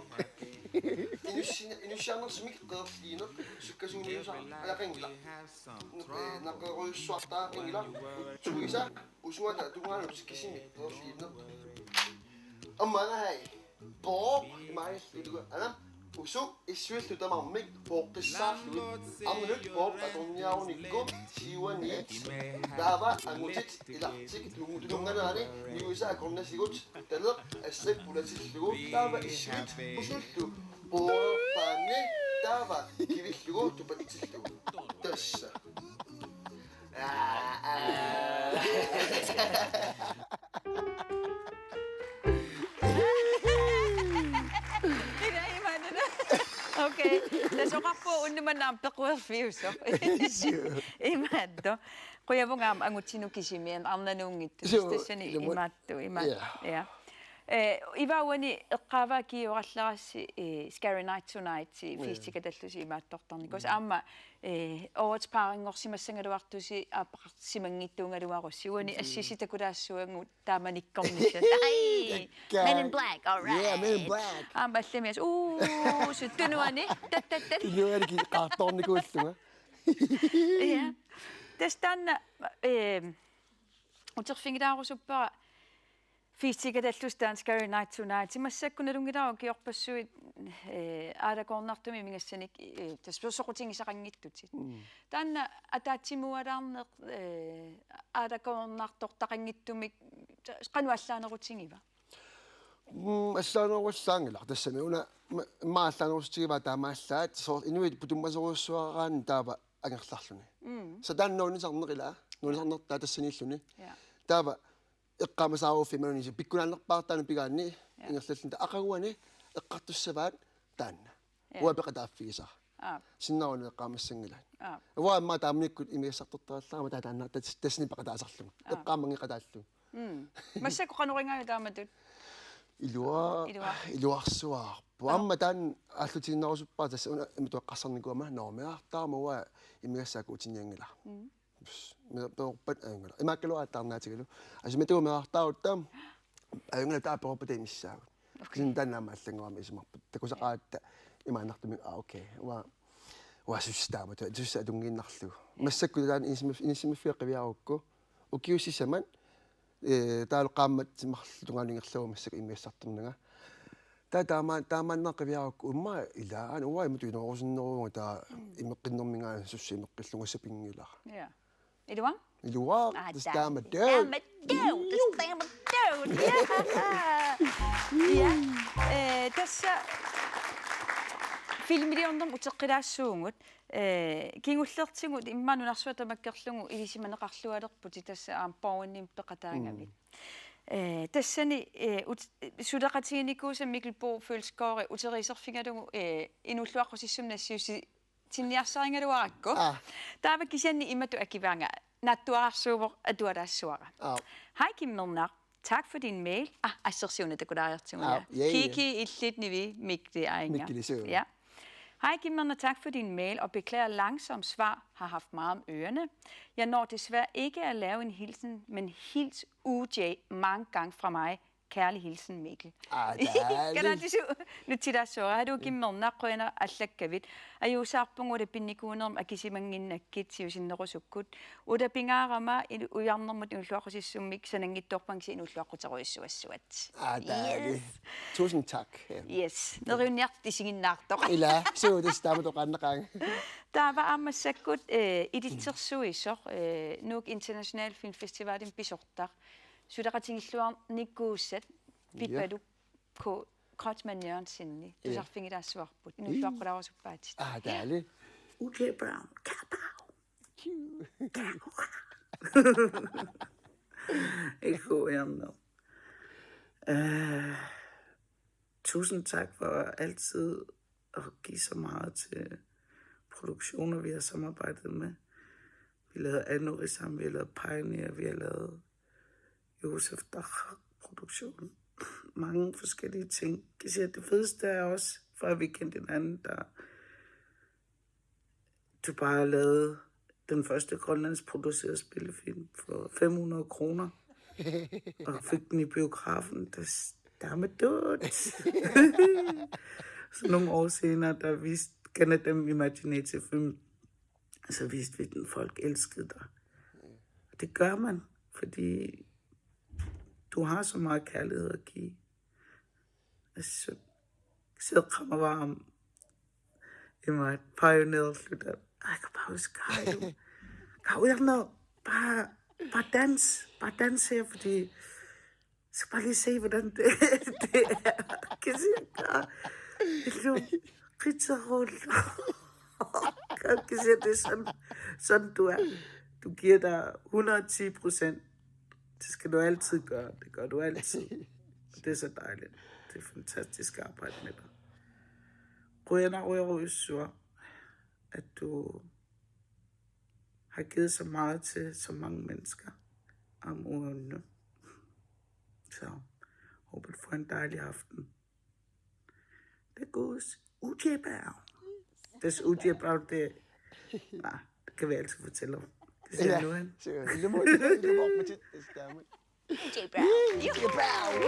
Inussi-, inussiarnersumik qeerliineq, sukkasuumiusa-, alaqanngilaq. N-, eh, naqerujussuartaaqanngilaq, utsuisa, usuata tungaanut kisimik qeerliineq. Aamma ana hai. Bob, imaallillugu, ana, usuk issuillu tamarmik pooqqissaarlugit, arnanut Bob atorniarunikku siuaniit, taava angutit ilartik tungu-, tununnganerani niuisa akornasigut, taleq assak pulatillugu, taava issuit usullu poorpaanni, taava kivillugu tupatsillugu. Tassa. Ila imaanuna. Okay. Tassa oqarpunga unnuk manna aamma pequerfiusoq. Sure. Imaattoq. Qujavunga aamma angutinut kisimiat arnanuunngitsut. Sure. Tassani ilumut. Imaattoq, imaattoq. Yeah. Ja. Eh, Ivaaq, uani eqqaavaa kiiorallarassi, eh, Scary Night Tonight, eh, Ja. Festikatallusi imaattortarnikuusi. Mm. Aamma, eh, årets parringorsimassagaluartusi aappaqarsimanngitsuugaluarussi. Uani Mm. assisi takulaassuagut taamanikkornissat. Ai! Takka. Men in Black, all right. Yeah, Men in Black. Aamma allamias. Uu, suttunuani. Tat, tat, tat. Tunuani ki-, qaartoornikuullunga. Ja. Tassa taanna, eh, uterfigilaarusuppara Fiisikatallus Danskere Night Tonight. Massakkut nalunngilara ukiorpassuit, eh, aalakoornartumik imigassanik, eh, tassa soqutigisaqanngitsutit. Mm. Taanna ataatsimualaarneq, eh, aalakoornartortaqanngitsumik qanoq allaanerutigiva? Mm, allaaneruallaanngilaq tassami una ma-, immaqa allaanerussutigivaa taamaallaat soorlu inuit putummasorujussuaraanni taava angerlarluni. Mm. Sa taanna nuannisarneq ilaa, nuannisarnertaa tassaniilluni. Ja. Taava eqqaamasaaruuffimmani pikkunaannerpaartaanut pigaanni. Ja. Ingerlalluni aqaguani eqqartussavaat taanna. Ja. Uanga peqataaffigisara. Aap. Sinnaagunarpoq eqqaamassanngilanga. Aap. Uanga immaqa taamanikkut imigassartortarallarama taava taanna tas-, tassani peqataasarlugu. Aap. Eqqaamanngeqataallugu. Mm. Massakkut qanoq igaajuk taamatut? Ilua-, Ilua-, iluarsuarpoq. Aap. Aamma taanna aallutiinnerusuppaat tassa una imatut eqqarsarnikuugama normeertaama uanga imigassaakka utinnianngilara. Mm. Pss, me-, peorpat ajunngilaq. Imaakkaluarpoq taarnaatigalu. Asimatugu meerartaarutta. Ajunngilaq taava peorpat imissaagut. Okay. Kisianni taanna aamma allanngorami isumarput. Takusaqaatta imaannartumik, ah, okay. Uanga, uanga sussitaamatu. Sussa atunngiinnarlugu. Ja. Massakkut taanna inissimaf-, inissimaffiga qiviarukku. Ukiut sisamat, eh, taavalu qaammat marluk tungaanut ingerlavoq massakkut imigassartornanga. Taava taama-, taamaanna qiviarukku immaqa ilaa, aana uanga imatut inoorisinneruuvunga taava. Mm. Imeqqinnerminngaanniit sussa imeqqillugu sapinngilara. Ja. Ilua? Ilua, aa, tassa taama, taama, taama, taama, tassa taama, taama. Ja. Ja. Eh, tassa filmiliornermut uteqqilaassuugut. Eh, kingullertigut immaqa nunarsuaq tamakkerlugu ilisimaneqarlualerputit tassa aamma Borgenimi peqataagavit. Mm. Eh, tassani, eh, ut-, suleqatiginikuusat Mikkel Bo Følsgaard uteriiserfigalugu, eh, inuulluaqqusissumik nassiussi-, tinniarsarigaluarakku. Ah. Taava kisianni imatut akivaanga naatsuararsuuvoq atualaassavara. Ah. Hej Kim Mednark. Tak for din mail. Ah, assersuunata kulaariartigu. Ah, ja, ja. Kiki illit nivi Mikkel Aanga. Mikkel Isu. Ja. Hej Kim Mednark, tak for din mail og beklager langsomt svar, har haft meget om ørerne. Jeg når desværre ikke at lave en hilsen, men hils U J mange gange fra mig. Kærlig hilsen, Mikkel. Ah, dejligt. Kalaallisut nutsillaassavara. Haluu Kim Mednark, qujanaq allakkavit. Ajuusaarpunga ulapinnikuunermik akisimannginnakkit siusinnerusukkut. Ulapingaarama il-, ujarnermut inuulluaqqusissummik sananngitsoorpara kisianni inuulluaqquterujussuassuat. Ah, dejligt. Yes. Tusind tak. Ja. Yes. Neriunniartut isiginnaartoq. Ilaa, suu, tassa taamatut oqaannaqaanga. Taava aamma massakkut, eh, ilitsersuisoq, eh, Nuuk International Filmfestivalimi pisortaq. Suleqatigilluarnikuusat, ja, Pipaluk Ko-, Kreutzmann Jørgensenip, ja, tusarfigilaassavarput. Inuulluaqqulaarusuppaatit. Ah, dejligt. U J Brown. Kapow. Cute. Kapow. Ikke uærende. Øh, tusind tak for altid at give så meget til produktioner, vi har samarbejdet med. Vi lavede Anori sammen, vi har lavet Pioneer, vi har lavet Josef Dach produktion. Mange forskellige ting. Kan sige, at det fedeste er også, før vi kendte hinanden, der du bare lavede den første grønlandsproducerede spillefilm for fem hundrede kroner, og fik den i biografen. Der, der med dødt. Så nogle år senere, der viste Canada Imaginative Film, så viste vi den, folk elskede dig. Og det gør man, fordi du har så meget kærlighed at give. Altså, så sidder og krammer bare om i mig, pionerede slutter. Ej, jeg kan bare huske, Kajo. Kajo, jeg er noget. Bare, bare dans. Bare dans her, fordi så bare lige se, hvordan det, det er. Kan se, jeg gør. Det er jo rigtig roligt. Kan se, det er sådan, sådan, du er. Du giver dig hundrede og ti procent. Det skal du altid gøre. Det gør du altid. Og det er så dejligt. Det er fantastisk at arbejde med dig. Qujanarujorujussuaq, at du har givet så meget til så mange mennesker om ugen nu. Så håber, du får en dejlig aften. Det er god. U J Brown. Det er U J Brown, det, nej, det kan vi altid fortælle om. Det ser, ja, nu hen. Så, det må, det må, det må, det må, det må. U J Brown. U J Brown.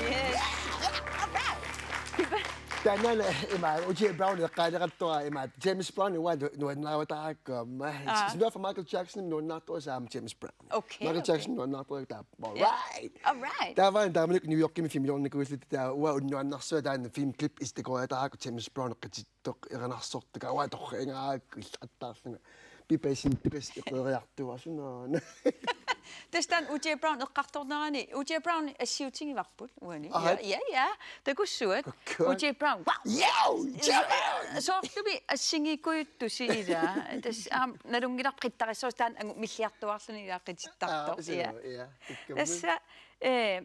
Yes. Brown. Taanna ima O J Brown eqqaaneqartoq ima James Brown uanga nuannaarutaarakku aamma. Aa. Sinuarfa Michael Jackson nuannaartoq aamma James Brown. Okay, Michael okay. Jackson nuannaartoq taava. All right. All right. Taava taamanikkut New Yorkimi filmiliornikuulluta taava uanga unnuannarsuaq taanna filmklip isikoriataaraakku James Brown qitittoq erinarsortoq uanga torriingarakku illattaarlunga. Pipasintukas iqeriartuasunaan. Tassa taanna O J Brown eqqartornerani, O J Brown assiutigivarput uani. Aha. Ja, ja, ja. Takussuat. Okay. O J Brown. Wow! Yo, Jimmy! Soorlumi assingiikujuttusi ilaa. Tassa aamma nalunngilarput qittarissasoq taanna angut milliartuarluni ilaa qitittartoq. Aa, ja. Ja. Ikkammi. Tassa, eh,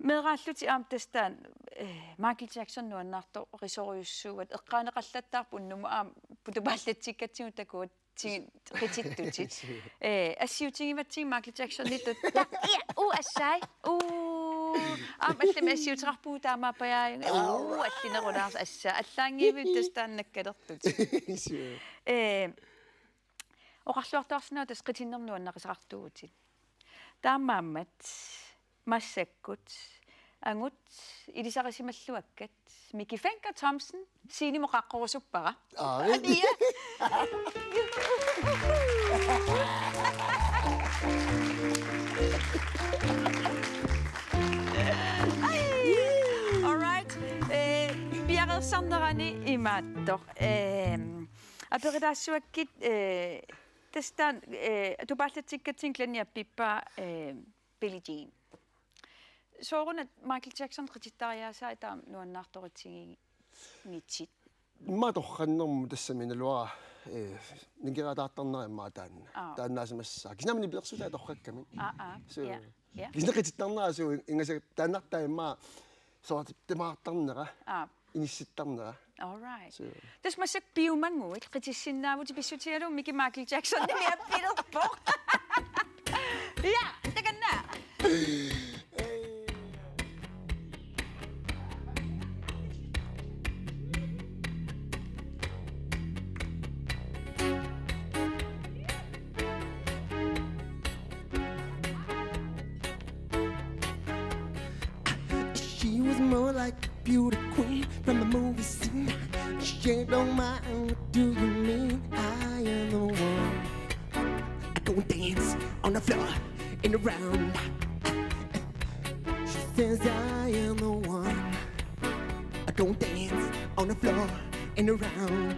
meeraallutik aamma tassa taanna, eh, Michael Jackson nuannaartorisorujussuuvoq eqqaaneqallattaarpoq unnummut aamma tupaallatsikkatsigut takuat tigit qitittutit. Eh, assiutigivatsigit Michael Jacksonittut. Ja, ja, uu, assai. Uu. Aamma allamik assiuteqarpugut taamaappajaajunga. Uu, allinerulaarsoq assa. Allaanngivit tassa taanna nakkalertutit. Sure. Eh, oqarluartuarsinnaavoq tassa qitinnermik nuannarisaqartuuvutit. Taamaammat massakkut angut ilisarisimalluakkat Miki Fencker Thomsen Sinemut qaqqorusuppara. Aa, ja. Ai. All right. Eh, piareersarnerani imaattoq. Eh, aperitaassuakkit, eh, tassa taanna, eh, tupaallatsikkatsigut Glenn Jeppip, eh, Billie Jean. Sooruna Michael Jackson qitittariaasaa taama nuannaartoritiginngitsit? Immaqa torrannermut tassami naluara, eh, nikerataartarnera immaqa taanna. Aa. Taannaasimassaaq. Kisianni nipilersuutaa torrakkamik. Aa, aa. So, ja, ja. Kisianni qitittarnera so ingasak taannartaa immaqa soorlu timaartarnera. Aa. Inissittarnera. All right. So. Tassa massakkut piumaguit qitissinnaavutit pissutigalugu Miki Michael Jacksonimik appilerpoq. Ja, takanna. She was more like a beauty queen from a movie scene. She don't mind, what do you mean? I am the one. I go and dance on the floor and around. She says I am the one. I go and dance on the floor and around.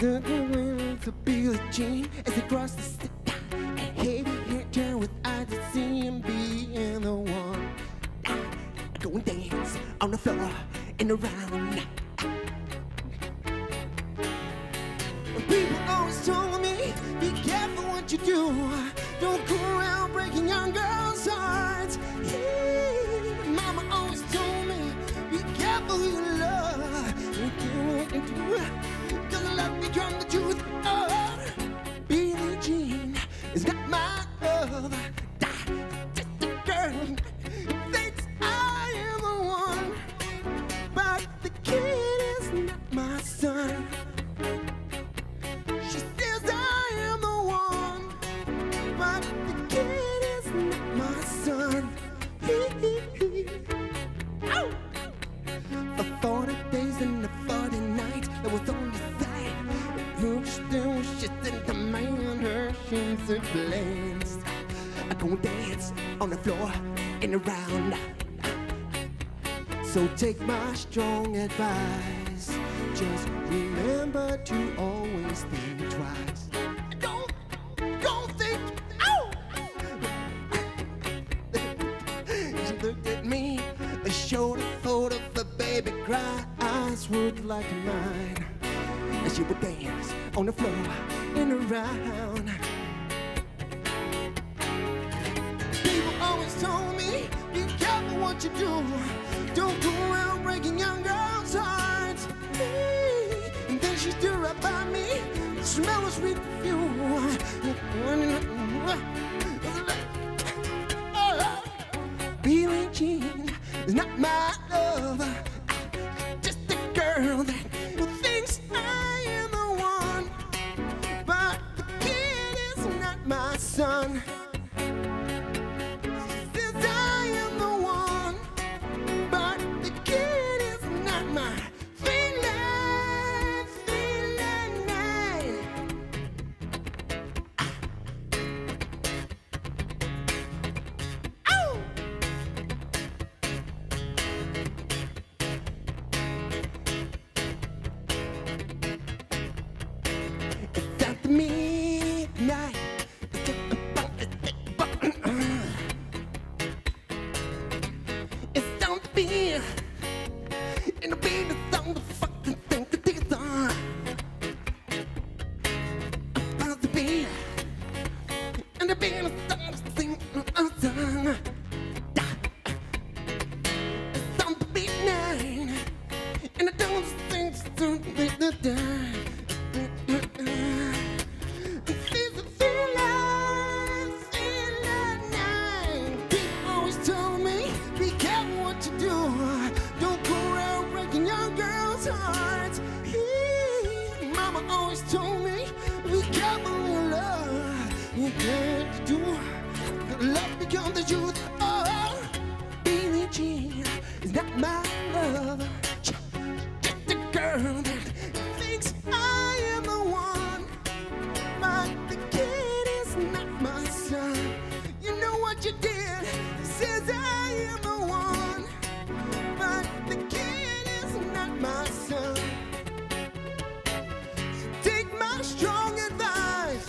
Look at women to Billie Jean as they cross the street. And heavy hair turn with eyes that seem being the one. Go and dance on the floor and around. People always told me, be careful what you do. Don't go around breaking young girls' hearts. Yeah. Mama always told me, be careful who you love. You do what you do. Doesn't love become the truth. Oh, Billie Jean is not my love. Just a girl who thinks I am the one, but the kid is not my son. She says I am the one, but the kid is not my son. Hee, hee, hee. Ow! For forty days and a forty nights, I was on the side. Who still shit in the man, her shins and blends. I go dance on the floor and around. So take my strong advice. Just remember to always think twice. Don't, don't think. Ow! She looked at me, showed a photo of a baby cry. Eyes would like mine. And she would dance on the floor and around. People always told me, be careful what you do. Don't go around breaking young girls' hearts. And then she stood right by me, smell a sweet perfume. Billie Jean is not my lover. Just a girl that thinks I am the one. But the kid is not my son. She says I am the Feel something, something. Something, and I don't think something. This is the last thing I know. People always told me, "Be careful what you do. Don't go around breaking young girls' hearts." Mama always told me, "Be careful in love. You can't do love becomes the truth." Oh, Billie Jean is not my love. Just a girl that thinks I am the one. But the kid is not my son. You know what you did? Says I am the one. But the kid is not my son. So take my strong advice.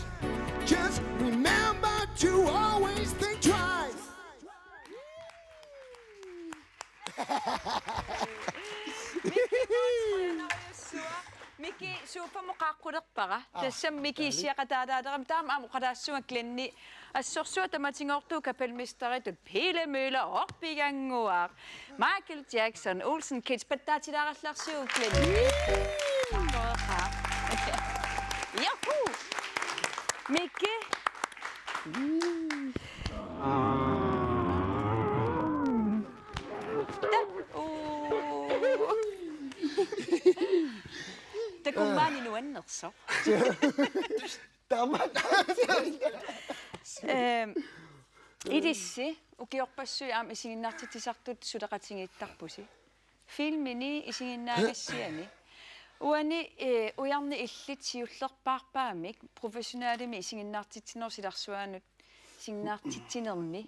Just remember to always think twice. Miki, qujanarujussuaq. Miki, suuffa mukaaqqulerpara. Aa, tassami Miki taali. Issiaqataalaalerami taama aamma oqalaassuunga Glenni assorsuaq tamatigoortuuvoq kapelmesteritut Pele Møller Orpigannguaq. Michael Jackson, Olsen Kids, pattaatilaarallarsiuk Glenni. Juhu! Miki. Ta-, uu. Takuuk maani nuannersoq. Tamat. Ehm, ilissi ukiorpassuit aamma isiginnaartitsisartut suleqatigiittarpusi. Filmini isiginnaagassiani. Uani, eh, Ujarneq illit siullerpaarpaamik professionelimik isiginnaartitsinerup silarsuanut isiginnaartitsinermi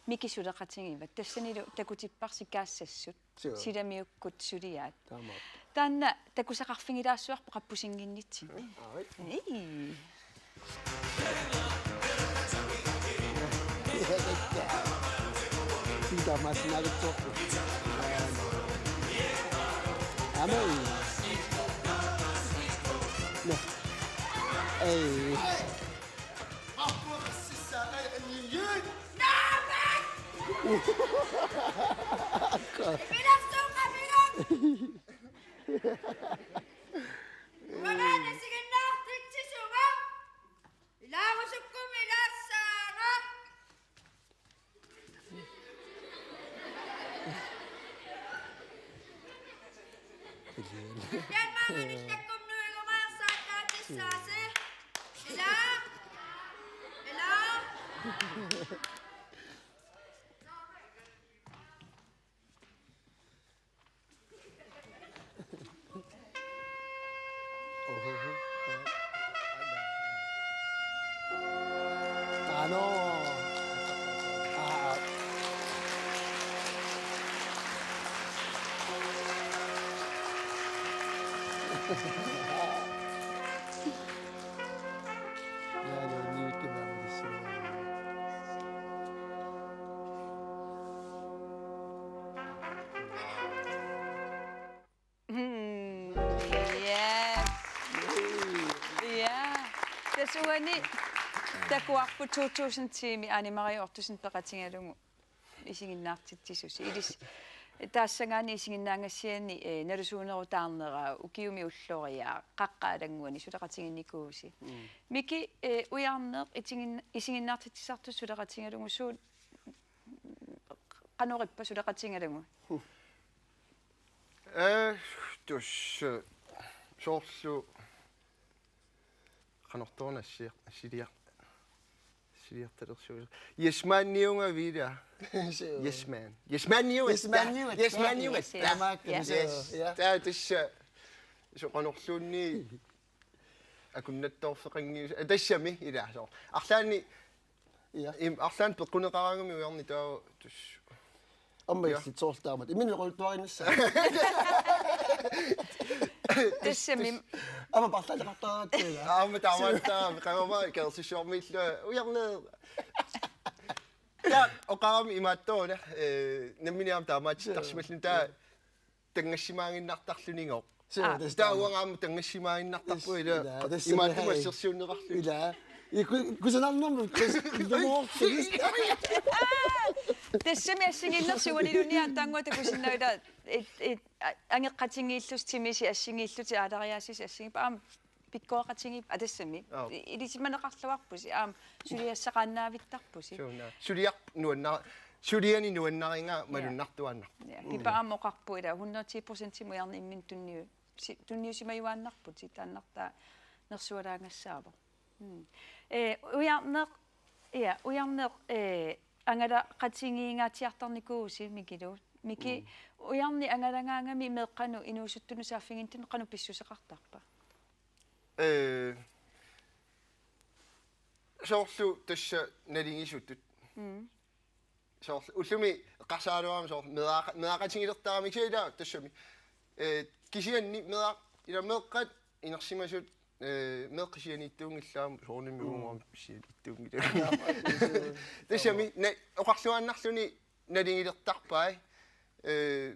Miki suleqatigivat. Tassanilu takutipparsi kaassassut. Suu. Silamiukkut suliaat. Taamaappoq. Taanna takusaqarfigilaassuarput qappusinnginnitsinni. Aa, oi. Ii. Taamaassinnaavitsoorpoq. Aamma. Nå. Ei. Naamik! Ipilersuuqamiuk! Uanga isiginnaartitsisuuvunga. Ilaarusukkumi ilaassaanga. Ilaa. Ilaa. Ilaa. Oho. Ano. Ah. Yaani niukkimaammalissi. Mm, yes. Ja. Tassa uani takuarput to tusind ti-mi Ane Marie Ottosen peqatigalugu isiginnaartitsisusi. Ilissi taassagaanni isiginnaagassiani, eh, nalusuunerutaarnera ukiumi ulloriaa Qaqqat Alannguani suleqatiginikuuvusi. Mm. Miki, eh, Ujarneq isigin-, isiginnaartitsisartut suleqatigalugu suut qanoq ippa suleqatigalugu? Eh, tassa, eh, soorlu qanortoq nassiar-, nassiliar-, nassiliartalersuusoq. Yes man-iugavit ilaa. Suu. Yes man. Yes man-iugatta. Yes man-iugatta. Yes man-iugatta. Yes, yes. Taamaakka, yes. Suu, ja. Taava tassa, soorlu qanorluunniit akunnattoorfeqanngilagut. Eh, tassami ilaa soorlu. Arlaanni Ja. Im-, arlaannik peqquneqaraangami Ujarneq taava tassa. Aamma. Ja. Illit soorlu taamatut. Imminut oqaluttuarinissaa. Tassami. Aamma paarlaaleqartaratta ilaa. Aamma taamaattoq, qangama Kærestesormiillu Ujarneq. Taava oqarami imaattoq una, eh, nammineq aamma taamaattarsimalluni taava tanngassimaaginnartarlunigooq. Suu, aa, tassa taava taama. Uanga aamma tanngassimaaginnartarpunga ilaa. Ilaa, tassa imaattumik hej. Assersuunneqarluni. Ilaa. Iku-, kusanarnermut, kus-, illumoortut. Tassami assigiinnersuaniluunniit aamma taanngua takusinnaavat, it, it, a-, angeqatigiillusi timisi assigiillutik aalariaaseq assigiipput aamma pikkoreqatigiippoq, aa, tassami. Aap. I-, ilisimaneqarluarpusi aamma suliassaqaannaavittarpusi. Suuna. Suliaq nuanna-, suliani nuannarigaa malunnartuaannarpoq. Ja, Pipa aamma oqarpoq ila hundrede ti procentimut ujarneq imminut tunniu-, si-, tunniusimajuaannarputit, taannartaa nersualaagassaavoq. Mm. Eh, Ujarneq, ja, Ujarneq, eh, angalaqatigiingaatsiartarnikuuvusi Mikilu. Miki, mm, Ujarneq angalagaangami meeqqanut inuusuttunut saaffiginnittut qanoq pissuseqartarpa? Eh, soorlu tassa naligisutut. Mm. Soorlu ullumi eqqarsaraluarama soorlu meeraaqa-, meeraqatigilertarami kisianni ila tassami. Eh, kisianni meera-, ila meeqqat inersimasut, eh, meeqqat kisianni ittuunngillat aamma soorunami, mm, uunga kisianni ittuunngillat. Tassami na-, oqarluaannarluni naligilertarpai. Eh,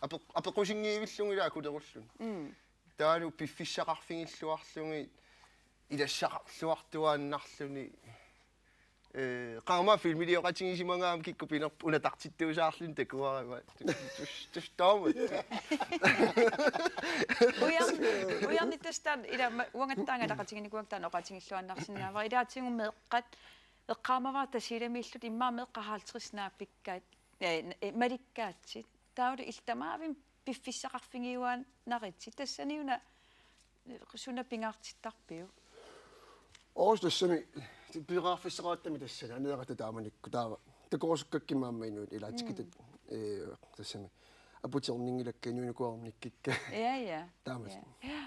apeq-, apeqqusinngivillugu ila akulerulluni. Mm. Taanna piffissaqarfigilluarlugit ilassaqarluartuaannarluni. Eh, qaama filmilioqatigisimagaanni kikkut pinerpoq unatartittuusaarluni takuarama. Tus, tus, tus, taama. Ujarn-, Ujarneq tassa taanna ila ma-, uangattaaq angalaqatiginikuuakka taanna oqaatigilluinnarsinnaavara. Ilaatigut meeqqat eqqaamavara Tasiilamiilluta immaqa meeqqat halvtreds naapikkaat, eh, n-, eh, malikkaatsit. Taavalu illit tamavimmik piffissaqarfigiuaannaritsi, tassaniuna suna pingaartittarpiuk? Oos, tassami pingaarfissaqarattami tassani aneeratta taamanikkut taava. Takorusukkakku aamma inuit ila, mm, tikitat, eh, tassami aputerninngilakka, inuunikuarnikkikka. Ja, ja. Taamatut. Ja.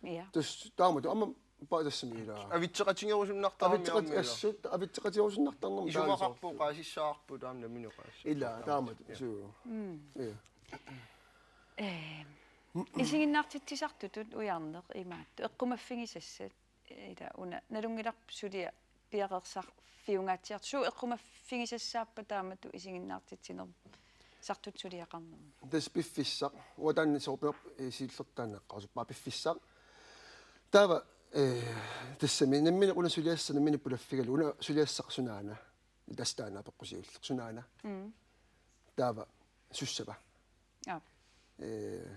Ja. Tassa taamatut aamma pa-, tassami ila. Avitseqatigerusunnartarami. Avitseqat-, aamma ila. Assut, avitseqatigerusunnartarnermi taanna soorlu. Isumaqarpoq, qaasissaarpoq taanna nammineq qaasissaarpoq. Ila, taamatut. Ja. Suu. Mm. Ja. Eh, isiginnaartitsisartutut Ujarneq imaattoq eqqumaffigisassat. Ila una nalunngilarput suliaq piareersarfiungaatsiartoq. Suut eqqumaffigisassaappat taamatut isiginnaartitsinersartutut suliaqarnermi? Tassa piffissaq. Uanga taanna soorpinerp-, eh, siullertut taanna eqqaasuppunga piffissaq. Taava, eh, tassami nammineq una suliassaq nammineq pulaffigalugu, una suliassaq sunaana. Tassa taanna apeqqut siulleq, sunaana. Mm. Taava sussava. Aap. Eh,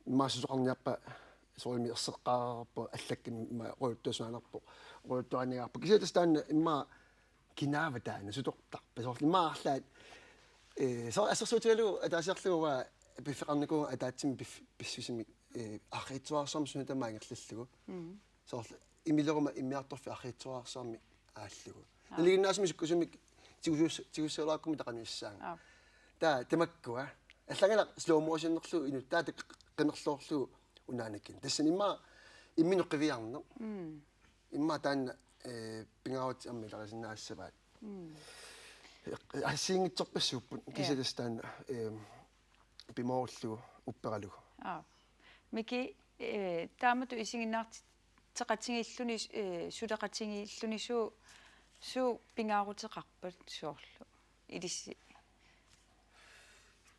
immaqa susoqarniarpa, soorunami erseqqaarpoq, allakkani immaqa oqaluttuaq sunaanerpoq, oqaluttuarineqarpoq. Kisianni tassa taanna immaqa kinaava taanna, sutortarpa. Soorlu immaqa arlaat, eh, soorlu assersuutigalugu ataasiarlugu uanga piffeqarnikuuvunga ataatsimik pif-, pissusimi, eh, arriitsuararsuarmik suna tamaat ingerlallugu. Mm. Soorlu imileruma immiartorfik arriitsuararsuarmik aallugu. Aap. Nalinginnaasumik sukkusumik tigusuus-, tigusuulerakkummi taqanuissaanga. Aap. Taava tamakkua. Allaanngilaq slow motionerlugu inuttaa taava qimerloorlugu unaannakkut. Tassani immaqa imminut qiviarneq. Mm. Immaqa taanna, eh, pingaarutit aamma ilarisinnaassavaat. Mm. Assigiinngitsorpassuupput. Ja. Kisianni tassa taanna, eh, pimoorullugu upperalugu. Aap. Miki, eh, taamatut isiginnaartitseqatigiilluni, eh, suleqatigiilluni suut, suut pingaaruteqarpat soorlu ilissi?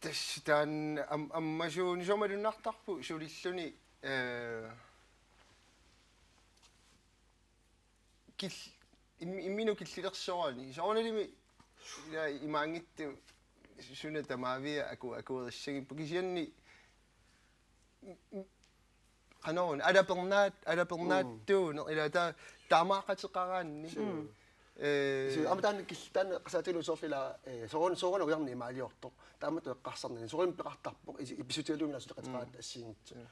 Tassa taanna am-, ammasuunisooq malunnartarpoq sulilluni, eh, kil-, im-, imminut killilersorani. Soorunalimi ila imaanngitsoq suna tamaavia aku-, akuerissagipput kisianni, m-, m-, qanoruna, alapernaat-, alapernaattuuneq, mm, ila ta-, taamaaqateqaraanni. Suu. Mm. Eh, suu, aamma taanna kil-, taanna eqqarsaatigalugu soorlu ila, eh, soorun-, soorunami Ujarneq imaaliortoq. Taamatut eqqarsarnani. Soorunami peqartarpoq, isi-, pissutigalugu ila suleqateqaratta, mm, assigiinngitsoq. Mm.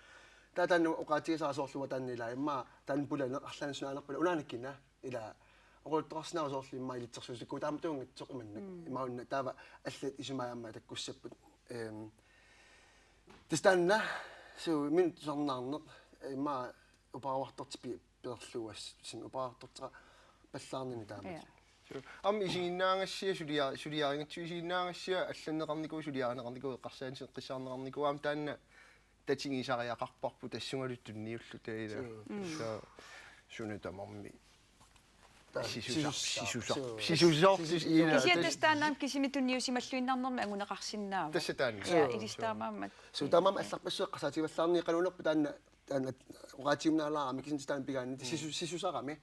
Taava taanna oqaatigisara soorlu uanga taanna ila immaqa taanna pulaneq arlaannik sunaanerput ila unaannakkut ila oqaluttuarsinnaavoq soorlu immaqa ilitsersuutikku taamatuunngitsoq imannak. Mm. Imaanna taava allat isumaat aamma takkussapput. Ehm, tassa taanna, suu, imminut tusarnaarneq, immaqa uparuartorti pi-, pilerluuassi, simi uparuartorteqarpallaarnani taamatut. Ja. Suu, aamma isiginnaagassiaq sulia-, suliarigatsigu isiginnaagassiaq allanneqarnikuuvoq, suliarineqarnikuuvoq, eqqarsaatigineqarnikuuvoq, aamma taanna tatigisariaqarparput tassungalu tunniulluta ila. Suu. Mm. Tassa suna tamarmi. Sisusar-, sisusar-, sisusar-, sisusar-, ila, kisianni tassa taanna kisimi tunniusimalluinnarnermi anguneqarsinnaavoq. Tassa taanna. Ja, suu, ilissi suu. Taamaammat. Suu, taamaammat allarpassuit eqqarsaatigivallaarneri qanoq inerput taanna, taanna oqaatigiumaalaarami kisianni taanna pigaanni, mm, sisu-, sisusarami.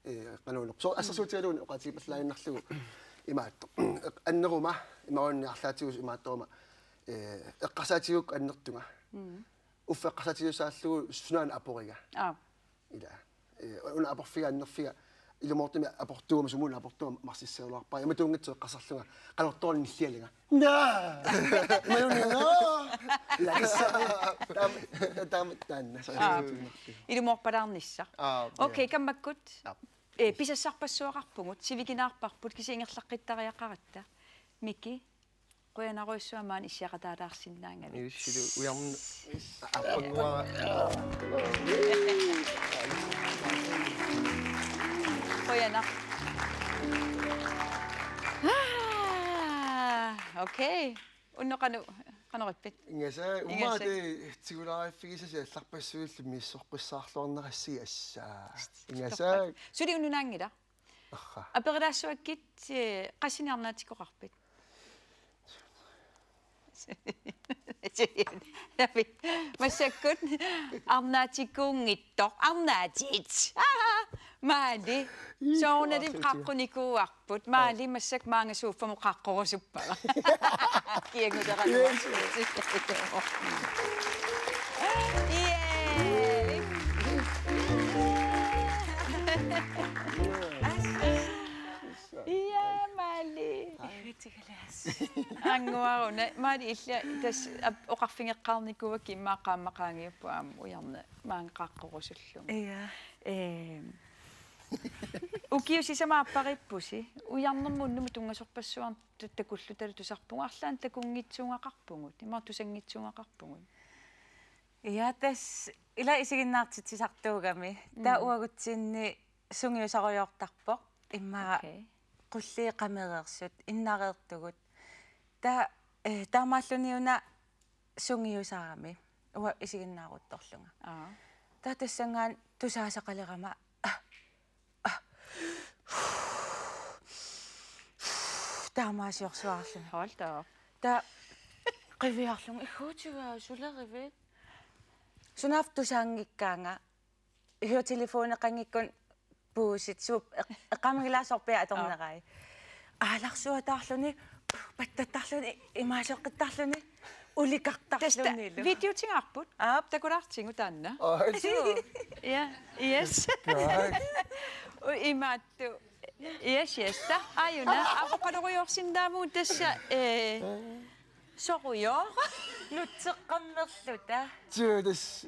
Ee, qanoq inerput. Suu, assersuutigalugu oqaatigipallaaginnarlugu imaattoq. Anneruma, imaluunniit arlaatigut imaattoruma, ee, eqqarsaatigigukku annertunga. Mm. Uffa eqqarsaatigissaallugu sunaana aporiga. Aap. Ila. Ee, una aporfiga annerfiga. Ilumoortumik aportuugama sumut aportuugama marsissigaluarpara. Imatunngitsoq eqqarsarlunga. Qanortoq nillialanga. Naa! Imaluunniit naa! Ila kissa. Taama, taama taanna. Aa. Ilumoorpalaarnissaq. Aa, okay, ja. Kammakkut. Aa. Ee, pisassarpassuaqarpugut, sivikinaarparput, kisianni ingerlaqqittariaqaratta. Miki. Qujanarujussuaq maani issiaqataalaarsinnaagavit. Ilisilu ujarn-, aappannguara. Qujanaq. Ah, okay. Unnuaq qanoq, qanoq ippit? Ingasaa, ingasaa. Umaat tigulaariffigisasi allarpassuillu misissoqqissaarluarnerassi assa. Ingasaa. Suli unnunaanngilaq. Aha. Aperilaassuakkit, eh, qassinik arnaatikkoqarpit? Massakkut arnaatikkuunngitsoq. Arnaatit. Aha. Maali. Soorunalimi qaqqunikuuarput. Maali massakkut maanga soffamut qaqqorusuppara. Kiangulerama. Yes. Yay. Ja, Maali. Anguaruna. Maali illit tassa ap-, oqarfigeqqaarnikuuakka immaqa aamma qaangiupput aamma ujarneq maanga qaqqorusullunga. Ja. Ehm. Ukiut sisamat aappariippusi. Ujarnermut unnumut tunngasorpassuarnut takullutalu tusarpugut. Arlaannik takunngitsooraqarpugut. Immaqa tusanngitsooraqarpugut. Ja, tassa ila isiginnaartitsisartuugami. Taava, mm, uagutsinni sungiusarujoortarpoq. Immaqa, okay, qulliit qamereersut, innareertugut. Taava, eh, taamaalluniuna sungiusarami. Uanga isiginnaaruttorlunga. Aa. Taava tassanngaanniit tusaasaqalerama. Ah, ah. Taamaasiorsuarlunga. Hold da op. Taava qiviarlunga. Igguutigaa sulerivit. Sunaaffa tusaanngikkaanga. Høretelefoneqanngikkuni puusit suup eq-, eqqaamanngilara sorpiaq atornerai. Aa. Aalarsuataarluni, pattattarluni, imaasoqqittarluni, ulikartarlunilu. Tassa videotigaarput? Aap. Takulaartigu taanna. Aa, suu. Ja, yes. Taak. U-, imaattoq. Yes, yes. Ta, aajuna, apoqalorujoorsinnaavugut tassa, eh, sorujoor. Nutseqqammerluta. Suu, tassa